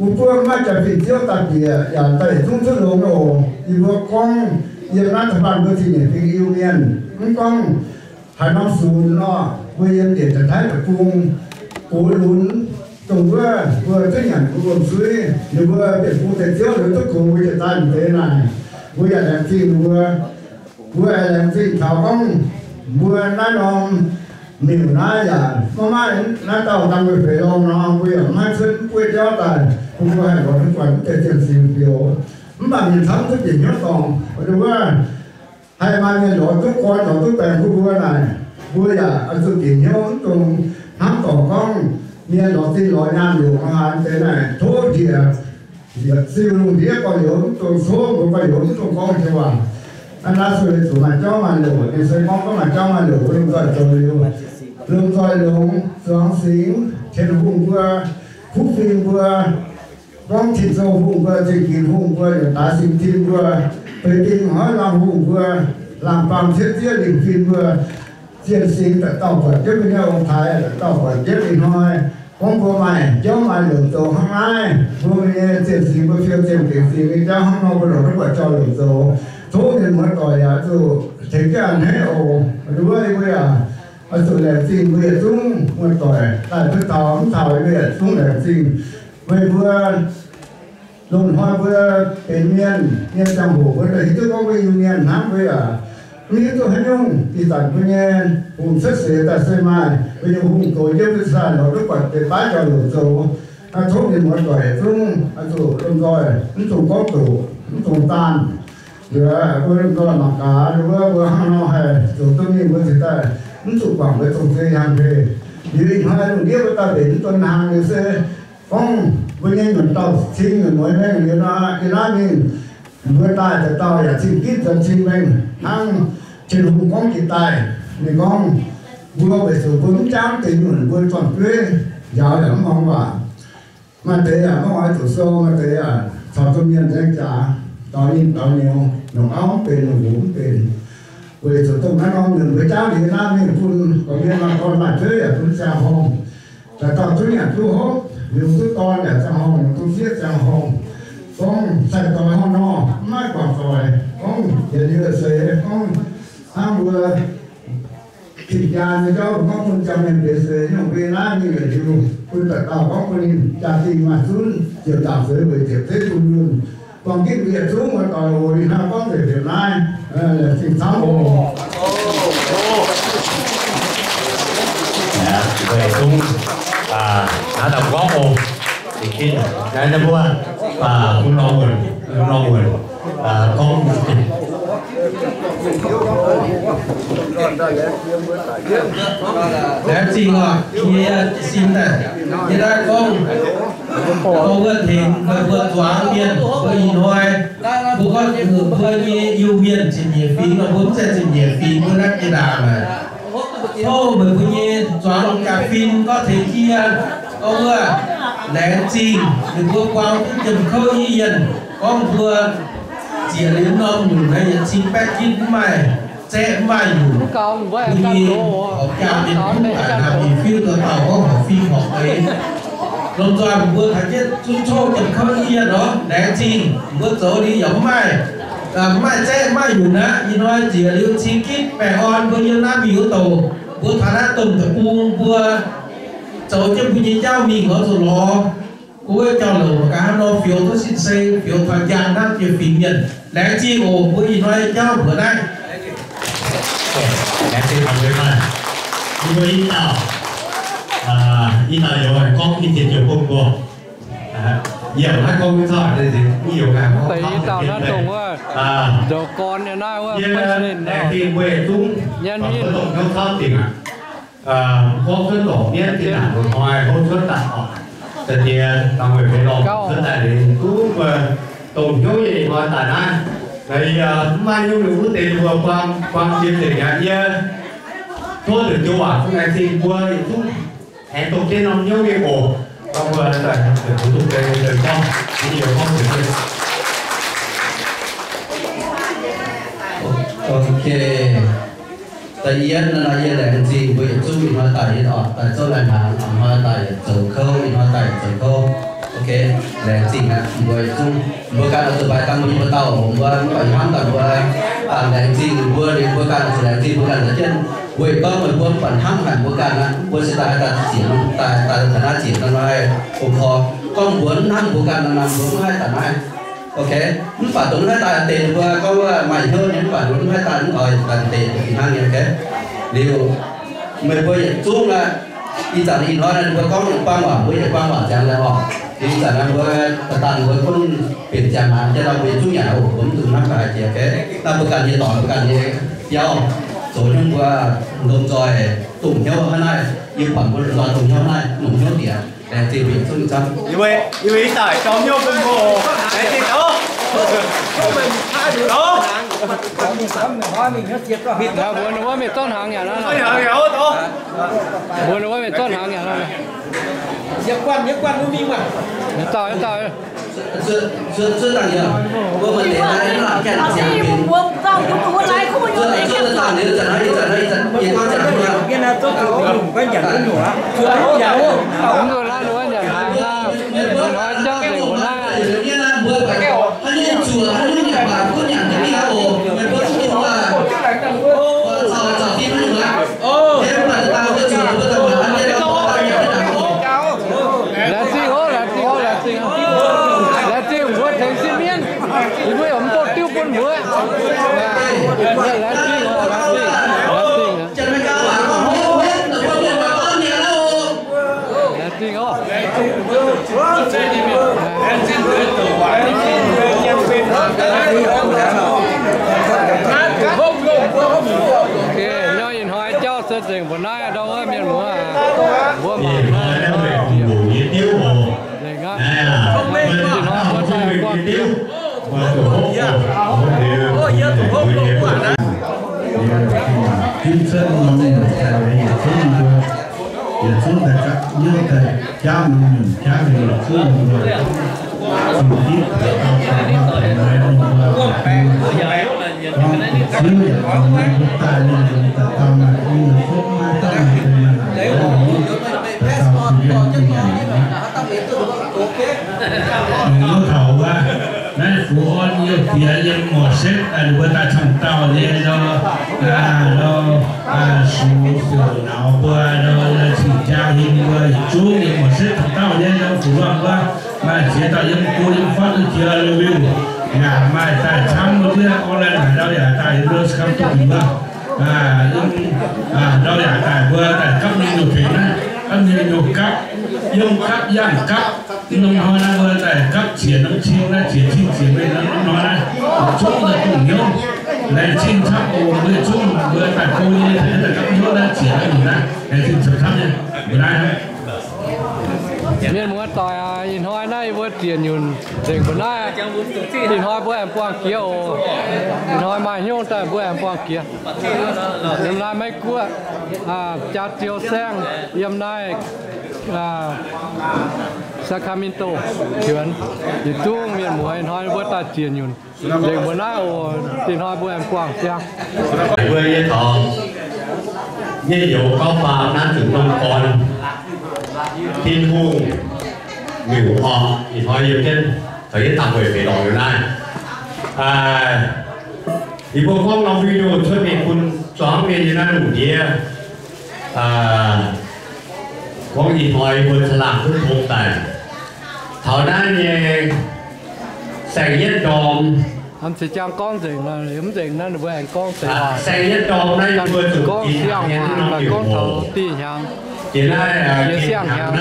mbuo maiv jaaix fin-ziouv daaih bieqc yaac daaih yietc zungv cuotv longx oc. Yie mbuo gorngv yiem naaiv da'faanh mbuo zingh nyeic fingx Iu-Mienh, mv gorngv haaix norm sunx nor, mbuo yiem Janx-Taiv deic-bung gox lunx, dongh wuov mbuo zuov nyanc mbuo wuom-suiv, ninh mbuo bieqc bung deix ziouv liuz duqv kungx mbuo jiex daaih mv deix naaic, mbuo yaac laengz zingh mbuo. Mbuo laengz zingh taux gorngv mbuo naaiv norm miuc naaiv yaac maiv maaih naaiv dauh dangh weih feix lorngh nor, mbuo yaac maiv cuotv buov jauv daaih bun mbuo haih lorz duqv buatc mv deix zien singx bioux. Mv baac mienh camv duqv bieqc hnyouv dorngc, wuov haih maaih mienh lorz duqv gorn lorz duqv baengc bun mbuo naaic, mbuo yaac oix zuqc bieqc hnyouv, mv dungx hnamv dorngc gorngv mienh lorz zinh lorz nyaanh longc haaix deix naaic tov njiec siou lungh ndiev gorx-youz, mv dungx coqv mbuo gorx-youz, mv dungx gorngv jiex waac. Naaiv naaiv sueih zuqc maaih jauv maaih louc, ninh se gorngv gorngv maaih jauv maaih louc, lomh nzoih zoux liuz, lomh nzoih longx zuangx singx, Tin-Hungh mbuo, kuv fim mbuo, gorngv Tin-Sou hungh mbuo, Zingh Ginx hungh mbuo, Yietc Daaix Singx Tin mbuo, Beix Ding Hnoi Lamh hungh mbuo, Laangh Baamh Cietv Zieqv Lingh Fin mbuo, zien singx daaih dauh buatc jienv mbuo nyei ong-taaix, daaih dauh buatc jienv ih hnoi. Gorngv mbuo maaih jauv maaih louc zoux hnangv naaiv, mbuo nyei zien singx mbuo fiou zien dingc singx nyei jauv hnangv nor, mbuo lorz duqv buatc jauv-louc zoux. Tov mienh muoz-doic yaac zuqc tengx jienv a'hneiv oc. Nduov mbuo yaac oix zuqc laengz zingh mbuo yietc zungv muoz-doic daaih duqv taux mv taux, mbuo yietc zungv laengz zingh meih mbuo. Loz-hnoi mbuo benx mienh nyei ziangh hoc, mbuo daaih hiuv duqv gorngv mbuo Iu-Mienh hnangv. Mbuo yaac mv hiuv duqv haaix nyungc. Ih zanc mbuo nyei hungh cuotv seix daaih se maaih mbuo nyei hungh gox jienv mbuo daaih lorz duqv buatc deix baav jauv-louc zoux. Tov mienh muoz-doic yietc zungv oix zuqc lomh nzoih, mv dungx gorngv doqc, mv dungx daanh. Liuz mbuo lomh nzoih mangc gaax, wuov mbuo hnangv nor haih zoux duqv mingh, mbuo cingx daaih mv zuqc guangc mbuo dongh zei hnyangx hmeiv. Liuz ih hnoi lungh ndiev mbuo daaih mbenc mv dunh hlang liuz se gorngv mbuo nyei nyuoqc dauh cing nyuoqc mueiz mengh liuz nor, yie naaiv mingh mbuo daaih dauh dauh yaac cing gitv zoux cing mengh hnangv Tin-Hungh gorngv jiex daaih. Ninh gorngv mbuo weic zuqc mbuo mv jangv deix nyuoqc mbuo zorn-jueiv njaaux yaac mv muangx waac. Maaih deix yaac mv oix zuqc sou, maaih deix yaac caux domh mienh nzaeng jaax, daux ninh daux nyouz, longc auv mv benx, longc nqox mv benx. Weic zuqc dongh naaiv norm nyuoqc mbuo jangv liuz naaiv mingh bun gorqv-mienh maaih gorn maaih jueiv yaac bun ziangh horngh. Daaih dauh duqv nyanc duqv hopv, longc duqv dorn yaac ziangh horngh, longc duqv sieqv ziangh horngh. Gorngv cai-doix hnangv nor, mv maaih guangc doic. Gorngv yietc liuz seix, gorngv hnangv mbuo Tin-jaa nyei jauv gorngv bun ziangh mienh benx seix nyungc mbuo naaiv mingh yietc liuz, bun daaih dauh gorngv bun ninh jaa-dingh maaih zunv ziepc nzaangc seix weic ziepc zeiv bun yunh. Buangh gitv mbuo yietc zungv muoz-doic oc. Ih hnoi gorngv nzengc liuz naaiv, laengz zingh camv oc. Weic zungv naaiv daaih gorngv oc. Naaiv mbuo bun norm wuonh, norm wuonh gorngv. Laengz zingh oc, yie sin daaih, yie daaih gorngv, gorngv wuov tengx meih mbuo zuangx mienh, mbuo ih hnoi, mbuo gorngv mbuo nyei Iu-Mienh ziepc nyeic fingx, mbuo mv zeiz ziepc nyeic fingx, mbuo naaiv jiex ndaangc aqv. Tov meih mbuo nyei zuangx jaa-fin gorngv tengx yie, gorngv wuov laengz zingh ninh mbuo buang duqv jiem kouv i yienh, gorngv mbuo ziec liuz norm nyungc naaiv yietc cin baeqv ginv mv maaih zaeqv mv maaih nyungc. Mbuo nyei horpc jaa mienh kungx daaih hnamv mingh fiuv dauh dauh gorngv horpc fim horpc feix. Lomh nzoih mbuo taux jienv zungv coqv jiem kouv i yienh nor, laengz zingh mbuo zoux liuz yaac mv maaih, mv maaih zaeqv mv maaih nyungc aqv. Ih hnoi ziec liuz cing gitv baengh orn mbuo yiem naaiv mingh wuov douc, mbuo taux naaiv domh deic-bung mbuo zoux jienv mbuo nyei jauv mingh oix zuqc lorz wuov jauv-louc mangc gaax hnangv nor fioux duqv sin-seng, fioux taux njang hnangv jiex fingx mienh. Laengz zingh oc. Mbuo ih hnoi jauv mbuox naaiv. Laengz zingh mbuo ih dauh, ih dauh youz haic gorngv i ziex joux bun mbuo. Yie naaiv gorngv mv caux, yie youz haic gorngv deix i dauh naaiv dongh wuov zoux gorn nyei naaiv wuov president laengz zingh mbuo yietc zungv, mbuo dongh hnyouv cauv dingc aqv. Gorngv cuotv dorngc mienv tin naanc loz-hnoi hopv cuotv daaih oc. Da'diex dangh weic feix lorngh cuotv daaih liuz, duqv mbuo dongh hnyouv nyei ih hnoi daaih naaiv. Yie mv maaih hnyouv mingh wuov deix mbuo buang, buang jiex deix aqv. Yie tov deix joux waac zungv laengz zingh mbuo yietc zungv aengx dongh jienv norm hnyouv nyei oc. Gorngv mbuo daaih duqv deix deix gorngv, yie gorngv deix. Ok. Da'yietv naaiv, yie laengz zingh mbuo yietc zungv ih hnoi daaih, yie oix daaih zouv lai-hnaangx, ih hnoi daaih yietc zoux kouv, ih hnoi daaih yietc zoux kouv. Ok, laengz zingh aqv mbuo yietc zungv. Mbuo ganh oix zuqc mbaih dangh mbuo nyei buoz-dauh, mbuo mv baac hnamv daaih mbuo laengz zingh mbuo, liuz mbuo ganh oix zuqc laengz zingh mbuo ganh nzengc jienv. Weic gorngv meih mbuo mv baac hnamv haic mbuo ganh aqv, mbuo se daaih haaix daaih ziec, daaih daaih taux naaiv ziec naaiv, naaiv oc, gorngv mbuo mv hnamv mbuo ganh nor, mbuo mv haih daaih naaiv. Ok, mv baac dongh naaiv daaih deix mbuo gorngv maaih hnyouv nyei, mv baac mbuo mv haih daaih, mv oix daaih deix hnangv nyei. Ok, liuz meih mbuo yietc zungv aqv, ih zanc ih hnoi naaiv mbuo gorngv yietc buang waac, mbuo yietc buang waac ziangx laengz oc. Liuz ih zanc naaiv mbuo daaih dangh mbuo gunv benx ziangh hnaangx jienv nor, mbuo yietc zungv nyanc oc, mbuo mv dungx hnamv ga'haaix jiex. Ok, naaiv mbuo ganh nyei dorngx, mbuo ganh nyei biauv, zoux hnyouv mbuo lomh nzoih dongh hnyouv hnangv naaiv, yie buatc mbuo lomh nzoih dongh hnyouv hnangv naaiv, longc hnyouv diex. Laengz zingh mbuo yietc zungv camv. Yie mbuo, yie mbuo ih daaih dorh hnyouv bun mbuo oc. Laengz zingh oc. Mbuo ninh wuov mienh zorqv hnaangx yaac nor. Mbuo ninh wuov mienh zorqv hnaangx yaac nor. Yie guanh, yie guanh mbuo mingh maah. Yie dauh, yie dauh. Laengz zingh oc, laengz zingh oc, laengz zingh oc. Laengz zingh mbuo tengx sieqv mienv. Yie mbuo yaac mv bouh diuv bun mbuo. Laengz zingh oc, laengz zingh. Laengz zingh oc. Ok, nor ih hnoi jauv se nzengc mbuo naaiv ndau wuov mienh muoz, mbuo mangc naaiv nzengc aqv. Ih hnoi mbuo daaih buangh jiex. Yietc zungv daaih gapv hnyouv daaih jaav norm nyungc jaav liuz, yietc zungv mbuo zingh diqv daux gaux daaih, mbuo gorngv ziouv yaac mbuo daaih mienh daaih dauh naaic, yie fongv maiv dauh naaic, daaih dauh zinh yiem zinh nyanc aqv. Mienh wuov kaux wuov, naaiv fu'on youh diex yiem morc setv daaih, ninh mbuo daaih camv dauh nyei ndau, ndau, sux siouc nauz mbuo ndau, cing jaa hingh mbuo yietc zungv yiem morc setv camv dauh nyei ndau, fu'on mbuo maaih ziex dauh yiem go yiem fatv duqv jiex lo wiuh, yaac maaih daaih camv mbuo ndiev orn laanh naaic ndau yaac daaih yiem lo camv duqv mbuo. Ndau yaac daaih mbuo daaih gapv nyei nyungc tengx naaiv, gapv nyei nyungc gapv, yiem gapv yangh gapv. Norm hnoi naaiv mbuo daaih gapv ziec norm cing naaiv, ziec cing ziec mengh norm hnoi naaiv, zungv daaih dongh hnyouv. Laengz zingh camv oc, mbuo zungv mbuo daaih go nyei tengx daaih gapv hnyouv naaiv ziec naaiv nyungc naaiv, laengz zingh camv camv nyei mbuo naaiv. Mienh muoz-doic aac, ih hnoi naaiv yie mbuo ziec nyunc nzengc mbuo naaiv. Ih hnoi mbuo aengx buangh jiex oc. Ih hnoi maaih hnyouv daaih mbuo aengx buangh jiex. Yiem naaiv Meiv Guoqv, Jaa Ziou Saengv, yiem naaiv Sacramento qienx. Yietc zungv mienh muoz, ih hnoi mbuo daaih ziec nyunc nzengc mbuo naaiv oc. Ih hnoi mbuo aengx buangh jiex. Mbuo nyei dorngx, nyei youz gauv faam naaiv zuqc norm gorn, Tin-Hungh miuc orqc. Ih hnoi yiem jienv caux jienv dangh weic feix lorngx liuz naaiv, yie mbuo gorngv norm video cuotv mingh bun zuangx mienh nyei naaiv lungh ndiev, gorngv ih hnoi mbuo caangh laangh duqv tong daaih taux naaiv nyei Saeng Yietv Ndorm. Mv zeiz jangx gorngv nzengc, mv nzengc naaiv mbuo aengx gorngv deix waac. Saeng Yietv Ndorm naaiv mbuo zuqc gorngv siang-hnyangx, gorngv taux dih hnyangx, jiex siang-hnyangx,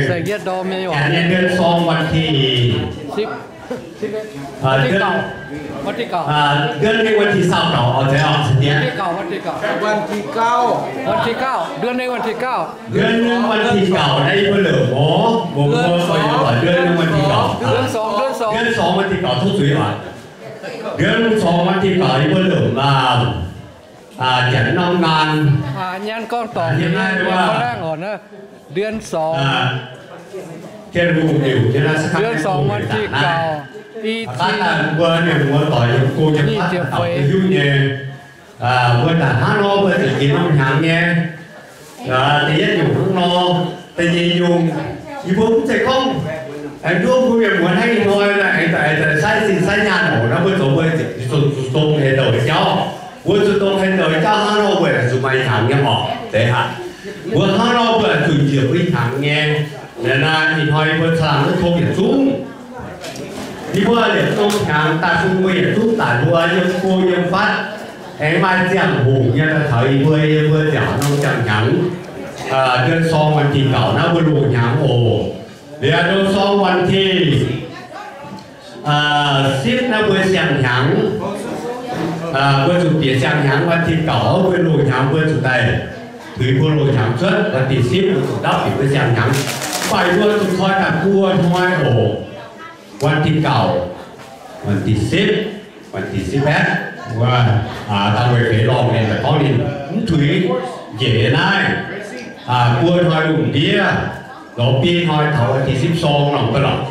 Saeng Yietv Ndorm nyei waac. วันที่เก้า วันที่เก้า เดือนนี้วันที่ซาวเก้า เอาใจออกเสียง วันที่เก้า วันที่เก้า วันที่เก้า เดือนนี้วันที่เก้า เดือนนี้วันที่เก้า ได้เปล่า โอ้ ผมก็คอยอยู่ก่อน เดือนนี้วันที่เก้า เดือนสอง เดือนสอง เดือนสองวันที่เก้า ทุกสุดยอด เดือนสองวันที่เก้า ได้เปล่า มา อ่า จัดน้องงาน อ่า nhắn con tổng อ่า nhắn tin qua. Mùa leng ổn á. เดือนสอง อ่า เดือนสองวันที่เก้า อีพี phát là vừa niệm mùa tỏi, cô nhập phát là tổng cái hữu nhẹ. Mbuo daaih hnangv nor mbuo zuqc njiec norm hnyangx nyei. Da'yietv nyungc hnangv nor, da'nyeic nyungc, yie mbuo mv zeiz gorngv aengx nduov mbuo mienh muonz hnangv ih hnoi aengx daaih sai sin sai nyaanh oc. Naaiv mbuo zoux mbuo zuqc dongh hei douc jauv. Mbuo zuqc dongh hei douc jauv hnangv nor mbuo zuqc maaih hnyangx nyei oc. Deix hnangv mbuo hnangv nor mbuo zuqc njiec mbuo hnyangx nyei. Naaiv ih hnoi yie mbuo caangh duqv tong yietc zungv. Yie mbuo liepc norm hnyangx daaih bun mbuo yietc zungv daaih mbuo yiem go yiem fatv. Aengx maaih ziangh hoc nyei daaih taux yie mbuo, yie mbuo nziaauc norm ziangh hnyangx, เดือนสอง วันที่เก้า naaiv mbuo loz-hnyangx oc. Liuz เดือนสอง วันที่ sipv naaiv mbuo siang-hnyangx, mbuo zuqc bieqc siang-hnyangx วันที่เก้า mbuo loz-hnyangx mbuo zuqc daaih tuix mbuo loz-hnyangx cuotv วันที่สิบ mbuo zuqc ndapv bieqc mbuo siang-hnyangx. Mv baac mbuo zuqc koi daaih buo hnoi oc. วันที่เก้า วันที่สิบ วันที่สิบเอ็ด wuov, dangh weic feix lorngh ninh daaih gorngv ninh mv tuix njiec nyei naaiv, buo hnoi lungh ndiev, lorz biei hnoi taux วันที่สิบสอง lorngh ga'lorqc,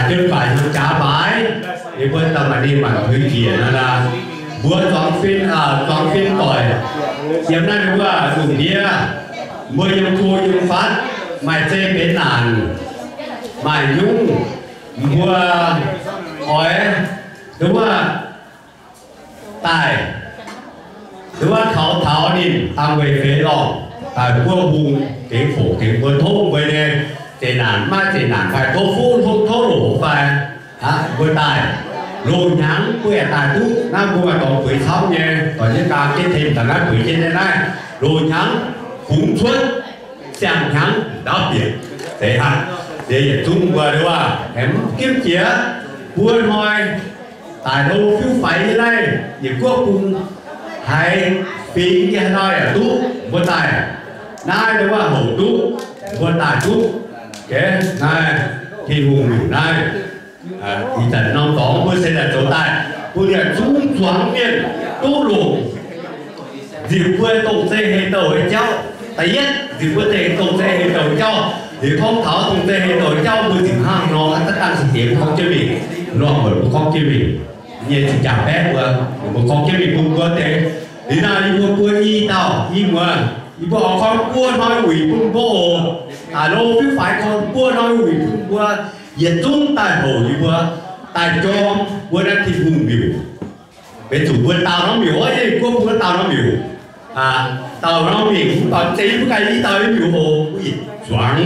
jienv faix hnangv jaax baaix, yie mbuo daaih maaih ninh maanc tuix njiec naaiv. Mbuo zuangx fin, zuangx fin doic, yiem naaiv wuov lungh ndiev, mbuo yiem go yiem fatv, maaih zei benx naanc, maaih nyungc, mbuo oix, wuov, daaih, wuov, kaux taux ninh dangh weic feix lorngh, daaih buov hung, tengx foc tengx mbuo tov mbuo nyei zeqc naanc, maiv zeqc naanc fai tov fuqv tov loc fai, mbuo daaih, loz-hnyangx mbuo yaac daaih duqv. Naaiv mbuo maaih dorngx bueix camv nyei, dorh jienv gaa jienv tengx daaih naaiv bueix jienv nyei naaiv, loz-hnyangx fungx cuotv, siang-hnyangx ndaauv bieqc. Deix hnangv, deix yietc zungv mbuo wuov, aengx mv gimv jiex, buo hnoi daaih hlo fiuv faix nyei naaiv, yietc guoqv bung haiz fingx nyei haaix nor yaac duqv, mbuo daaih naaiv wuov houc duqv, mbuo daaih duqv. Naaiv Tin-Hungh nyungc naaiv, ih zanc norm dorngx mbuo se daaih zoux daaih bun yietc zungv zuangx mienh duqv longc nzipc mbuo dongh zei hei douh nyei jauv. Da'yietv, nzipc mbuo dongh zei hei douh nyei jauv. Liuz gorngv taux dongh zei hei douh nyei jauv mbuo nzipc hnangv nor, da'dangh se diex mbuo gorngv jienv mingh, lorh mbuo gorngv jienv mingh nyei ziqc jaax baeqv mbuo, mbuo gorngv jienv mingh bun mbuo deix. Liuz naaiv yie mbuo buo i dauh i muoz, yie mbuo oix koi buo hnoi wuic bun mbuo oc. Daaih lo fiuv faix koi buo hnoi wuic bun mbuo, yietc zungv daaih houc yie mbuo daaih jorm mbuo naaiv Tin-Hungh miuc. Weic zuqc mbuo daauh norm miuc, yie guoqv mbuo daauh norm miuc, daauh norm miuc mv baac mv zeiz yie mbuo ganh i dauh nyei miuc oc. Mbuo yietc zuangx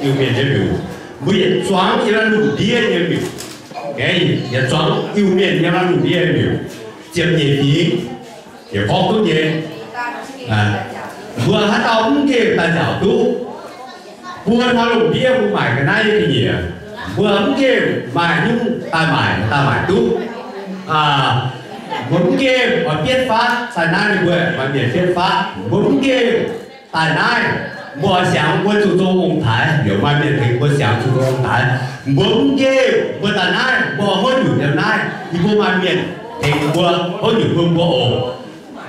Iu-Mienh nyei miuc, mbuo yietc zuangx yiem naaiv lungh ndiev nyei miuc, yietc zuangx Iu-Mienh yiem naaiv lungh ndiev nyei miuc, ziepc nyeic fingx, yietc gorngv duqv nyei. Mbuo haaix dauh mv nqemh daaih nziaauc duqv. Mbuo hnoi lungh ndiev mbuo maaic ga'naaiv nyei ga'nyiec, mbuo mv nqemh maaih nyungc daaih maaic, daaih maaic duqv. Mbuo mv nqemh oix bietv fatv daaih naaiv, ninh mbuo maaih mienh bietv fatv. Mbuo mv nqemh daaih naaiv, mbuo oix siangx mbuo zuqc zong ong-taaix, liuz maaih mienh tengx mbuo siangx zuqc zong ong-taaix. Mbuo mv nqemh mbuo daaih naaiv, mbuo hopv nyunc yiem naaiv, yie mbuo maaih mienh tengx mbuo hopv nyunc bun mbuo oc.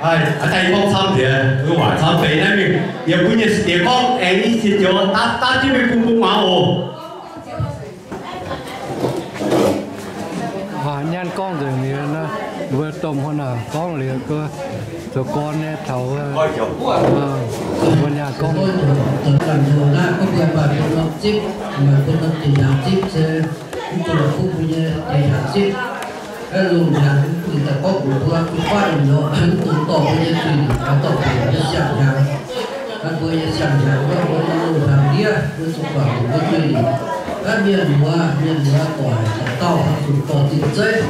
Aa, daaih yie gorngv camv nziex, waac camv feix naaiv mingh, yie mbuo nyei diex gorngv aengx i ziex joux dapv dapv jienv mingh bun mbuo muangx oc. Nyanc gorngv nzengc liuz naaiv, mbuo domh hnoi naaic gorngv liuz, zoux gorn nyei taux mbuo nyanc gorngv. Zipv, maaih bun norm zipv se mv zuqc bun mbuo nyei zipv. Loz-hnyangx mv daaih gorngv mbuox mbuo, mv baac nor mv dungx dorh mbuo nyei zuiz-lingc daaih dorh mbuox mbuo siang-hnyangx. Mbuo nyei siang-hnyangx wuov, mbuo loz-hnyangx ndiev mbuo zuqc guangc mbuox mbuo zuiz-lingc. Mienh muoz, mienh muoz doic, dauh dauh zuqc dorh zinh zeiv,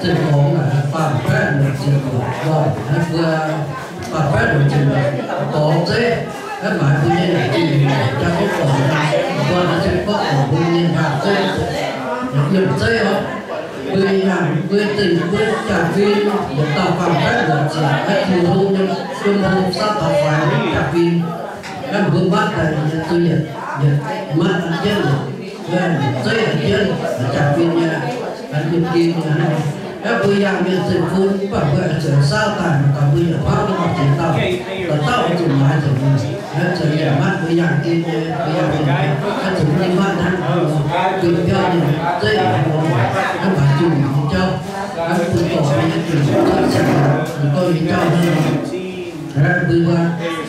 zinh dorngx naaic faam-baeqv muonc ziepc lorqc. Naaiv mbuo faam-baeqv muonc ziepc lorqc dorngx zeiv, naaiv maaiz mbuo nyei naaic zinh jaa gorngv dorngx, mbuo naaiv se gorngv dorngx mbuo nyei hnaangx zeiv, yiem zeiv oc. Mbuo nyei hnaangx, mbuo zinh, mbuo jaa-fin, yietc dauh faam-baeqv muonc ziepc, naaiv Tin-Hungh nyei, Tin-Hungh saav taux faix jaa-fin. Naaiv mbuo matv daaih yietc zuiz yietc, yietc matv an jienv, yietc zeiv an jienv, jaa-fin nyei, an jienv gen nyei. Naaiv mbuo yangh mienh zeiv-fun, mv baac mbuo zuqc saauv daaih, mv baac mbuo yietc hnangv nor ziex dauh, dauh dauh zuqc maaiz nzengc. Naaiv zuqc yietc matv mbuo yangh gen nyei, mbuo yangh mienh, naaiv zuqc mbuo matv hnangv, zuqc biauv nyei zeiv, naaiv baac zuqc nyei jauv, naaiv mbuo dorh mbuo nyei zuqc siang Gorngv nyei jauv hnangv nor, mbuo, mbuo,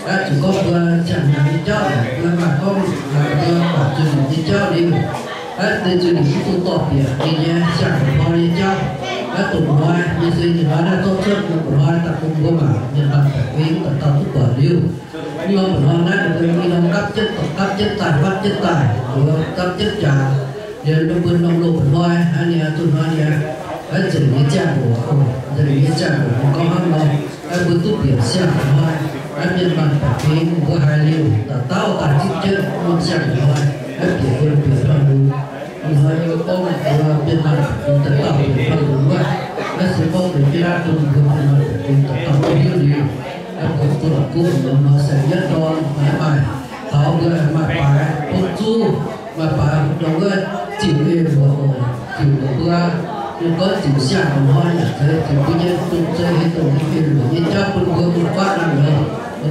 zuqc gorngv mbuo siang-hnyangx nyei jauv, mbuo maaih gorngv, mbuo baac zuiz-nimc nyei jauv liuz, naaiv deix zuiz-nimc mv dungx dorh bieqc ninh nyei siang-hnyangx nyei jauv. Naaiv dongh hnoi yie se ih hnoi naaiv zorqv cuotv mbuo hnoi daaih bun mbuo mangc mienh maanh baeqc fingx dauh dauh duqv buatc liuz. Ih hnoi mbuo hnoi naaiv mbuo ih hnoi gapv jienv, gapv jienv daaih, fatv jienv daaih, mbuo gapv jienv jaax, liuz mbuo norm loz-hnoi, hnoi nyei, zunh hnoi nyei, naaiv nzengc nyei ziangh hoc, nzengc nyei ziangh hoc mbuo gorngv hnangv nor, naaiv mbuo duqv bieqc siang-hnyangx hnoi, naaiv mienh maanh baeqc fingx mbuo haiz liuz, dauh dauh daaih zipv jienv norm siang-hnyangx hnoi, naaiv bieqc mbuo bieqc hnoi mbuo. Ih hnoi yie gorngv mbuo mienh maanh baeqc fingx dauh dauh bieqc hnoi mbuo wuov, naaiv se gorngv deix jienv naaiv bun mbuo mienh maanh baeqc fingx dauh dauh duqv hiuv liuz, naaiv mbuo zunh guoqv mbuo hnoi saeng yietv ndorm naaiv maaih taux mbuo maaih baaix tov zuqv, maaih baaix ndorm wuov ziux ei mbuo oc, ziux mbuo, yie gorngv ziux siang-hnyangx hnoi yaac zeiz, ziux mbuo nyei dongh zei hei dongh nyei fiev luoqc nyei jauv bun mbuo bun guaatv naaiv nor,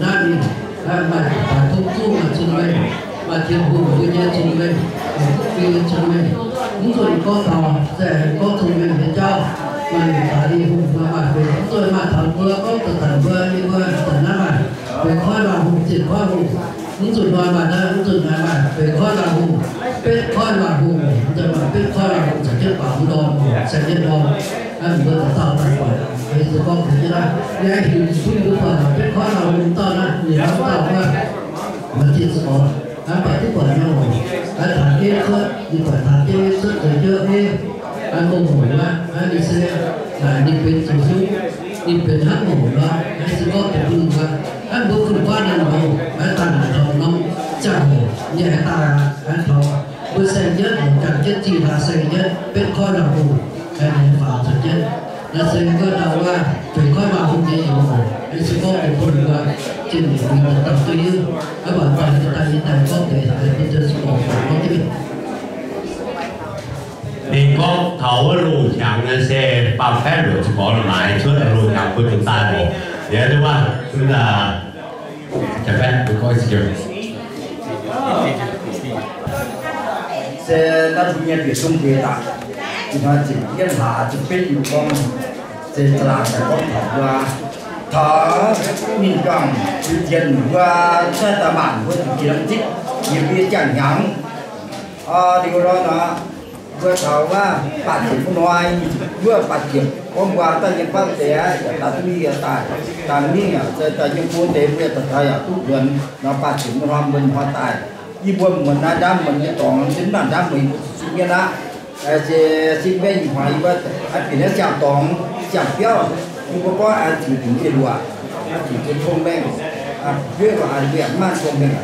naaiv ninh maaih baaix tov zuqv maaih cun-mengh, maaih Tin-Hungh mbuo nyei cun-mengh, maaih kuv fiu nyei cun-mengh. Mv zuqc gorngv taux se gorngv cun-mengh nyei jauv, maaih nyungc daaih Tin-Hungh mbuo maaih feix, mv zuqc maaih taux mbuo gorngv daaih daaih mbuo nyei mbuo daaih naaiv maaih feix koiv waac-hungh, ziepc koiv hungh. Mv zuqc hnoi maaih naaiv, mv zuqc hnoi maaih feix koiv waac-hungh, betv koiv waac-hungh, mv zuqc maaih betv koiv waac-hungh caux jienv baaux ndorm, saeng yietv ndorm. Naaiv mbuo dauh dauh daaih buatc, se gorngv deix jienv naaiv, yie haiz hingx duqv mbuo buatc betv koiv waac-hungh dauh naaiv, ninh hnamv dauh wuov, maaih ziex ziqc orqc, naaiv buatc duqv buatc nyei oc. Naaiv taux jienv cuotv, ninh buatc taux jienv cuotv zoux jienv ei, naaiv ngongh haic wuov, naaiv ninh se, naaic ninh benx zoux hnyouv, ninh benx hnangv ngongh nor, naaiv se gorngv deix bun mbuo, naaiv mbuo fun-faqv naaiv nor, naaiv daaih naaic taux norm ziangh hoc nyei daaih, naaiv taux mbuo saeng yietv, jangx jienv zinh hlaax saeng yietv, betv koiv waac-hungh, naaiv nyei faaux zuqc jienv. Naaiv se wuov dauh wuov, feix koiv waac-hungh nyei youz oc. Naaiv se gorngv deix bun mbuo zinh nyeic fingx dauh dauh duqv hiuv. Naaiv mbuo daaih daaih nyei daaih gorngv deix, deix bun deix zuqc gorngv gorngv jienv. Ninh gorngv taux wuov loz-hnyangx naaiv se baamh faeqv luoqc ziepc orqc la'maaiz cuotv loz-hnyangx mbuo zuqc daaih oc. Liuz wuov, se naaiv mbuo nyei bieqc zong deix daaih, ih hnoi ziepc yietv hlaax ziepc betv yiuh gorngv, se za'laangc daaih gorngv taux mbuo, taux ninh juangc ziux jienv mbuo, cuotv daaih maanc mbuo zuqc jiex zipv, yie mbuo nyei ziangh hnyangx. Liuz nor, mbuo taux wuov baac ziepc wuov hnoi, wuov baac ziepc gorngv mbuo daaih yiem fatv deix, yaac daaih duqv yie daaih, daaih mingh yaac se daaih yiem bun deix mbuo daaih taux yaac duqv nzuonx nor, baac ziepc wuov hnoi mbuo hnoi daaih. Yie mbuo muonz naaiv ndaamv muonz nyei dorngx, zinh naaiv ndaamv muonz yie mbuo zuqc sipv mienv aqv. Se sipv mienv ih hnoi yie mbuo bieqc naaiv siang-dorngx siang-biauv, yie mbuo gorngv ziux dingc mienh luoqc, ziux ziex tong mengh, jueiv mbuo maaih tong mengh,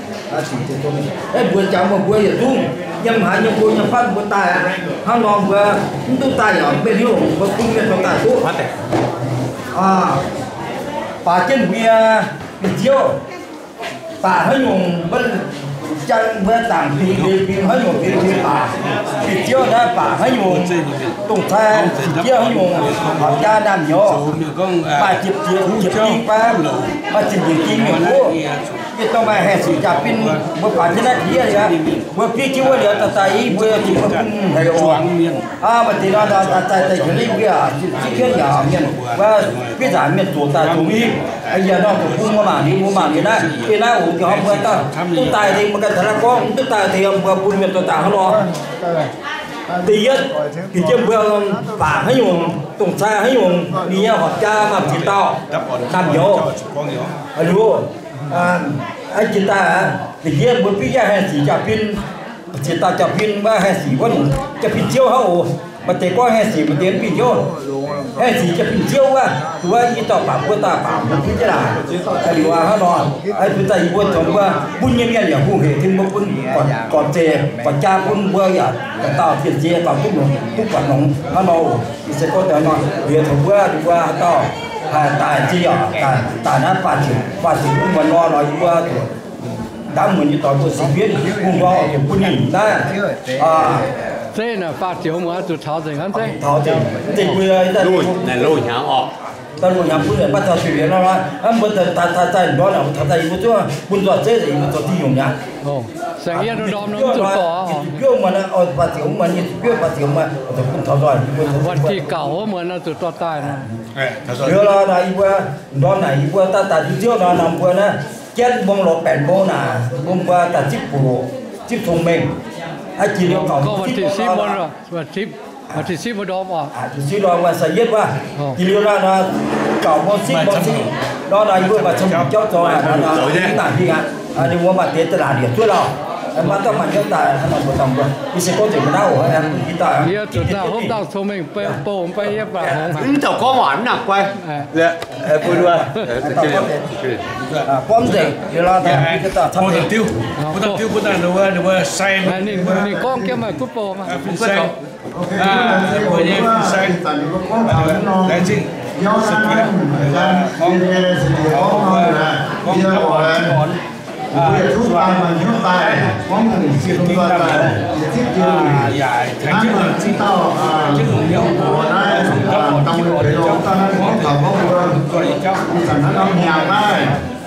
ziux ziex tong mengh. Mbuo jangx meih mbuo yietc zungv yiem haaix nyungc go nyei fatv mbuo daaih aqv. Hnangv nor mbuo mv duqv daaih yaac mv hiuv, mbuo bun mienh dorh daaih duqv. Baac jienv mbuo nyei fingx-ziouv, baac haaix nyungc mbuo jangx mbuo zaangc fingx, fingx haaix nyungc fingx fingx baac, fingx-ziouv naaiv baac haaix nyungc, dongh cai fingx-ziouv haaix nyungc, horpc jaa naamh nyouz, maaih ziepc ziepc ziepc ding fai, maaih ziepc njiec ding mienh guoqv, yie dongh maaih haengh sic jaa-fin, mbuo baac jienv naaiv diev liuz, mbuo fiev jienv wuov liuz daaih daaih i mbuo yaac zuqc mbuo bun haic oc. Maaih deix nor daaih daaih daaih jiex lingh mbuo yaac zuqc zipv jienv yaac mienh wuov, fiev nzaangc mienh zoqc daaih zoqc i, yaac nor zoqc bun mbuo mangc liuz, mbuo mangc liuz naaiv, beiv naaiv oc, jiex hnoi mbuo daaih duqv daaih deix mbuo ganh taux naaiv gorngv mv duqv daaih deix mbuo bun mienh dorh daaih hnangv nor. Da'yietv, bieqc jienv mbuo baac haaix nyungc, dongh cai haaix nyungc, ninh nyei horpc jaa maaih ziex dauh naamh nyouz. Liuz, jiex daaih, da'yietv mbuo fiev jienv haengh sic jaa-fin, ziex dauh jaa-fin wuov haengh sic wuov nyungc, jaa-fin ziouv hnangv oc. Maaih deix gorngv haengh sic, maaih deix mv fih nziouv. Haengh sic jaa-fin ziouv wuov, wuov i dauh baac mbuo daaih baac mbuo fiev jienv daaih. Liuz hnangv nor, bun daaih yie mbuo zuangx mbuo bun nyei mienh yaac hungh hec, tin mbuo bun gorqv-zeic gorqv-jaa bun mbuo yaac dauh dauh fiev ziex dauh duqv longx, duqv buatc longx hnangv nor oc. Ih se gorngv daaih nor, liuz taux mbuo, mbuo haaix dauh haih daaih zinh yaac daaih naaiv faah ziepc, faah ziepc wuov muonz nor, nor yie mbuo ndaamv muonz nyei dorngx mbuo sipv jienv hungh ndorm oix zuqc bun ninh naaiv. Zeiv naaic faah ziepc muonz oix zuqc taux nzengc hnangv zeiv. Taux nzengc, nzengc mbuo naaiv loz-hnyangx orqc. Daaih loz-hnyangx bun mienh maiv taux sueih mienh nor, mbuo daaih taux daaih ndorm naaic, taux daaih yie mbuo zuov bun nzoih zeiv, yie mbuo zoux diuh nyungc mi'aqv. Saeng yie ndorm nor zuqc dorh. Nyic ziepc juov muonz, baac ziepc muonz, nyic ziepc juov, baac ziepc muonz, bun taux nzoih yie mbuo. Wuonh dih gauh wuov muonz nor zuqc dorh daaih nor. Liuz nor, yie mbuo ndorm naaic yie mbuo daaih daaih nduov ziouv nor, nor mbuo naaiv jienv mbong lorz baeqc mbong naaic, mbuo mbuo daaih zipv buoz, zipv cong-mengh. Aa, jiex liuz gauh zipv, zipv ndorm, sipv ndorm, sipv ndorm wuov, jiex liuz nor, gauh mbong zipv mbong zipv nor, nor yie mbuo maaih cong-mengh jauv zorng, naaic hingh aqv. Ninh mbuo maaih deix da'laatc liec duqv lauh. Maaih dauh maaih hnyouv daaih, mbuo, mbuo, mbuo se gorngv nzengc mbuo naaiv oc. Yie zuqc daaih hopv dauh cong-mengh bou mv baac yie baac hngongx. Mv dauh gorngv waac mv nangc guai. Bom nzengc, ninh gorngv jienv maaih duqv bou maah.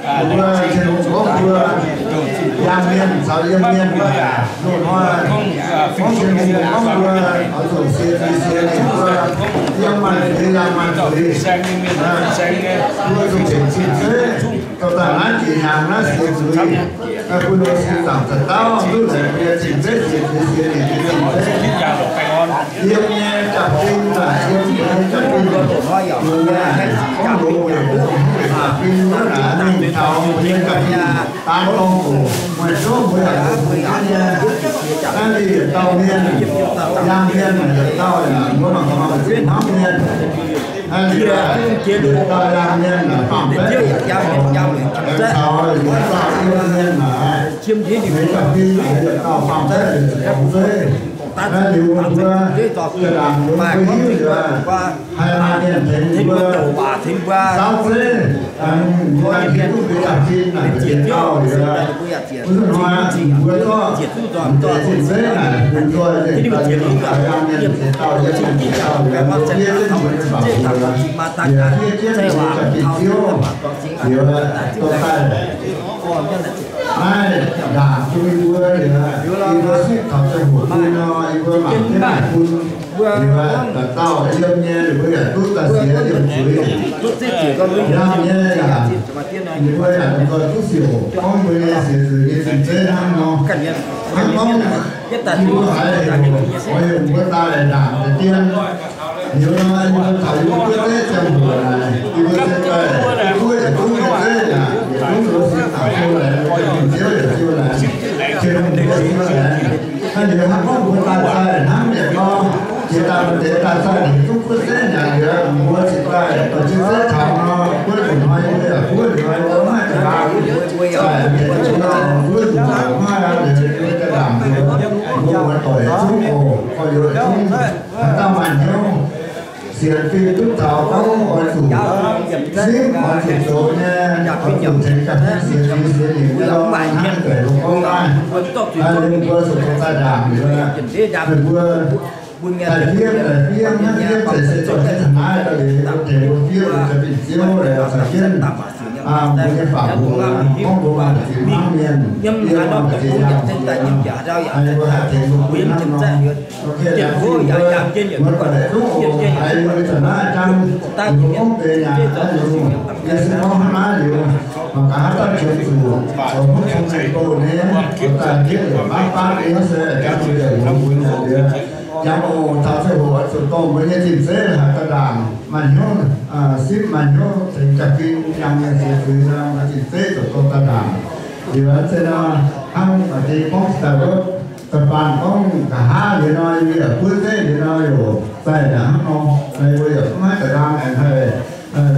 Mbuo Tin-Hungh gorngv mbuo, yangh mienh caux yiem mienh, loz-hnoi gorngv Tin-Hungh gorngv mbuo, oix zuqc sienx zuiz sienx ninh mbuo, yiem maaih zuiz yangh maaih zuiz. Mbuo zuqc cingx cing zeiv, dorh daaih naaiv jiex hnyangx naaiv sienx zuiz, bun mbuo sin zaangc za'dauh duqv laengz mbuo nyei cing zeiv, sienx zuiz sienx ninh nyei cing zeiv. Yiem nyei jaa-fin naaic, yiem mbuo nyei jaa-fin, mbuo nyei gorngv loz weic mbuo nyei jaa-fin wuov naaic, mingh taux mbuo nyei jaa-fin daan dorngh oc. Meih zungv mbuo yaac longc mbuo nyei naaiv yietc dauh mienh, yangh mienh naaic yietc dauh yaac mbuo mangc gaax mangc zuqc hnamv mienh. Naaiv liuz, yietc dauh yangh mienh naaic faam-baeqv, taux yietc dauh yiem mienh naaic, mbuo nyei jaa-fin naaic yietc dauh faam-baeqv liuz, naaiv liuz mbuo, mbuo, mbuo hiuv liuz, haih maaih mienh tengx mbuo saauv zeiv, mbuo hiuv duqv mbuo jaa-fin naaic yietc dauh liuz, wuov hnoi mbuo zorqv mbuo deix cing zeiv naaic bun nzoih nzengc daaih, yangh mienh yietc dauh, yiem mienh yietc dauh liuz, mbuo fiev jienv mbuo nyei faaux liuz, yaac fiev jienv mbuo nyei jaa-fin Ziouv liuz, dorh daaih naaiv ndaangc bun yie mbuo liuz, yie mbuo sipv taux ziangh hoc bun nor, yie mbuo mangc jienv naaic bun liuz, dauh dauh yiem nyei ninh mbuo yaac duqv daaih sienx yiem zuiz. Yangh nyei yaac ninh mbuo yaac nzoih duqv siouc gorngv mbuo nyei sienx zuiz nyei cing zeiv hnangv nor. Hnangv gorngv yie mbuo haiz heuc, oix heuc mbuo daaih ndaangc deix dien. Liuz nor, yie mbuo taux yie mbuo guoqv zeiv ziangh hoc naaic, yie mbuo se daaih guoqv yietc zungv nyei zeiv yaac yietc zungv mbuo sin zaangc siou laengz, mbuo nyei Ziouv yaac siou laengz, Tin-Hungh yaac siou laengz. Naaiv liuz hnangv gorngv mbuo daaih daaih hnangv mienh nor, jiex daaih maaih deix daaih daaih yietc zungv guoqv zeiv naaic liuz, mbuo cingx daaih dorh jienv zeiv taux nor, guoqv zuqc hnoi yie mbuo yaac guoqv liuz, mbuo maiv daaih daaih tengx mbuo guoqv zuqc maiv aqv liuz, yie mbuo daaih ndaangc liuz, mbuo muoz-doic yietc zungv oc, gorx-youz yietc zungv, haaix dauh maaih hnyouv sienx fim duqv taux gorngv oix zuqc simv, oix zuqc zoux nyei, oix zuqc tengx jaa-fin sienx fim sienx fim nyei lorqc, hnangv deix mbuo gorngv naaiv. Ninh mbuo zuqc daaih ndaangc liuz, ninh mbuo daaih fiev daaih fiev, maiv fiev daaih se zorqv jienv taux naaiv daaih liuz, tengx mbuo fiev mbuo jaa-fin ziouv, caux jienv mbuo nyei fac mbuox gorngv mbuo maaih ziex hnangv mienh, yiem maaih ziex yaangh, mbuo haih tengx mbuo bun hnangv nor. Ok, laengz zingh mbuo, mbuo daaih duqv oc, haiz mbuo zanc naaiv jangv, mbuo gorngv deix nyanc naaiv liuz, yie se gorngv hnangv naaiv liuz, mangc gaax haaix dauh qiemx zuqc, oix hopv cong-mengh bouh nyei, oix daaih jienv yietc baav baav nyei se jangv mbuo yietc longx mbuo nyanc liuz, jangv oc, taux ziangh hoc oix zuqc dorh mbuo nyei cing zeiv haaix dauh ndaangc, maaih hnyouv sipv, maaih hnyouv tengx jaa-fin, yangh mienh sienx zuiz nor, maaih cing zeiv zuqc dorh daaih ndaangc. Liuz se nor, hnangv maaih deix gorngv daaih wuov, da'faanh gorngv nqa'haav liuz nor, yie mbuo yaac buov zeiv liuz nor, yaac daaih hnangv nor, yie mbuo yaac maiv da'nqaang aengx haih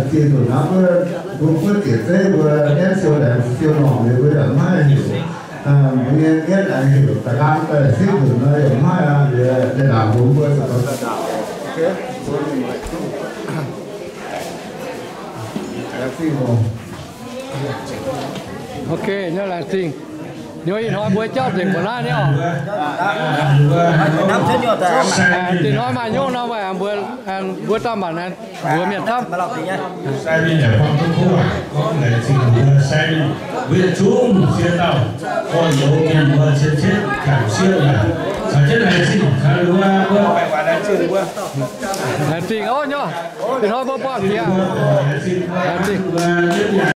ziex nzunc naaiv wuov, mbuo buov ziec zeiv mbuo mienv siou laengz siou longc liuz mbuo yaac maiv heuc, mbuo nyei mienv aengx heuc da'nqaang daaih sipv nzunc nor yaac maiv aqv. Liuz deix ndaangc mbuo mbuo zuqc dorh daaih ndaangc. Ok, nor laengz zingh. Nyoc ih hnoi mbuo jauv nzengc mbuo naaiv nyei oc. Dinh hnoi maaih nyungc nor, mbuo, mbuo dauh mbatc naaiv mbuox mienh camv. Sai mienh yaac buangh duqv kuv waac gorngv laengz zingh mbuo, sai mienh mbuo yietc zungv sieqv dauh gorx-youz mienh mbuo cien cietv jangc sieqv yaac caux jienv laengz zingh caux ninh mbuo, mbuo laengz zingh oc nyei. Dinh hnoi mbuo buangh jiex, laengz zingh.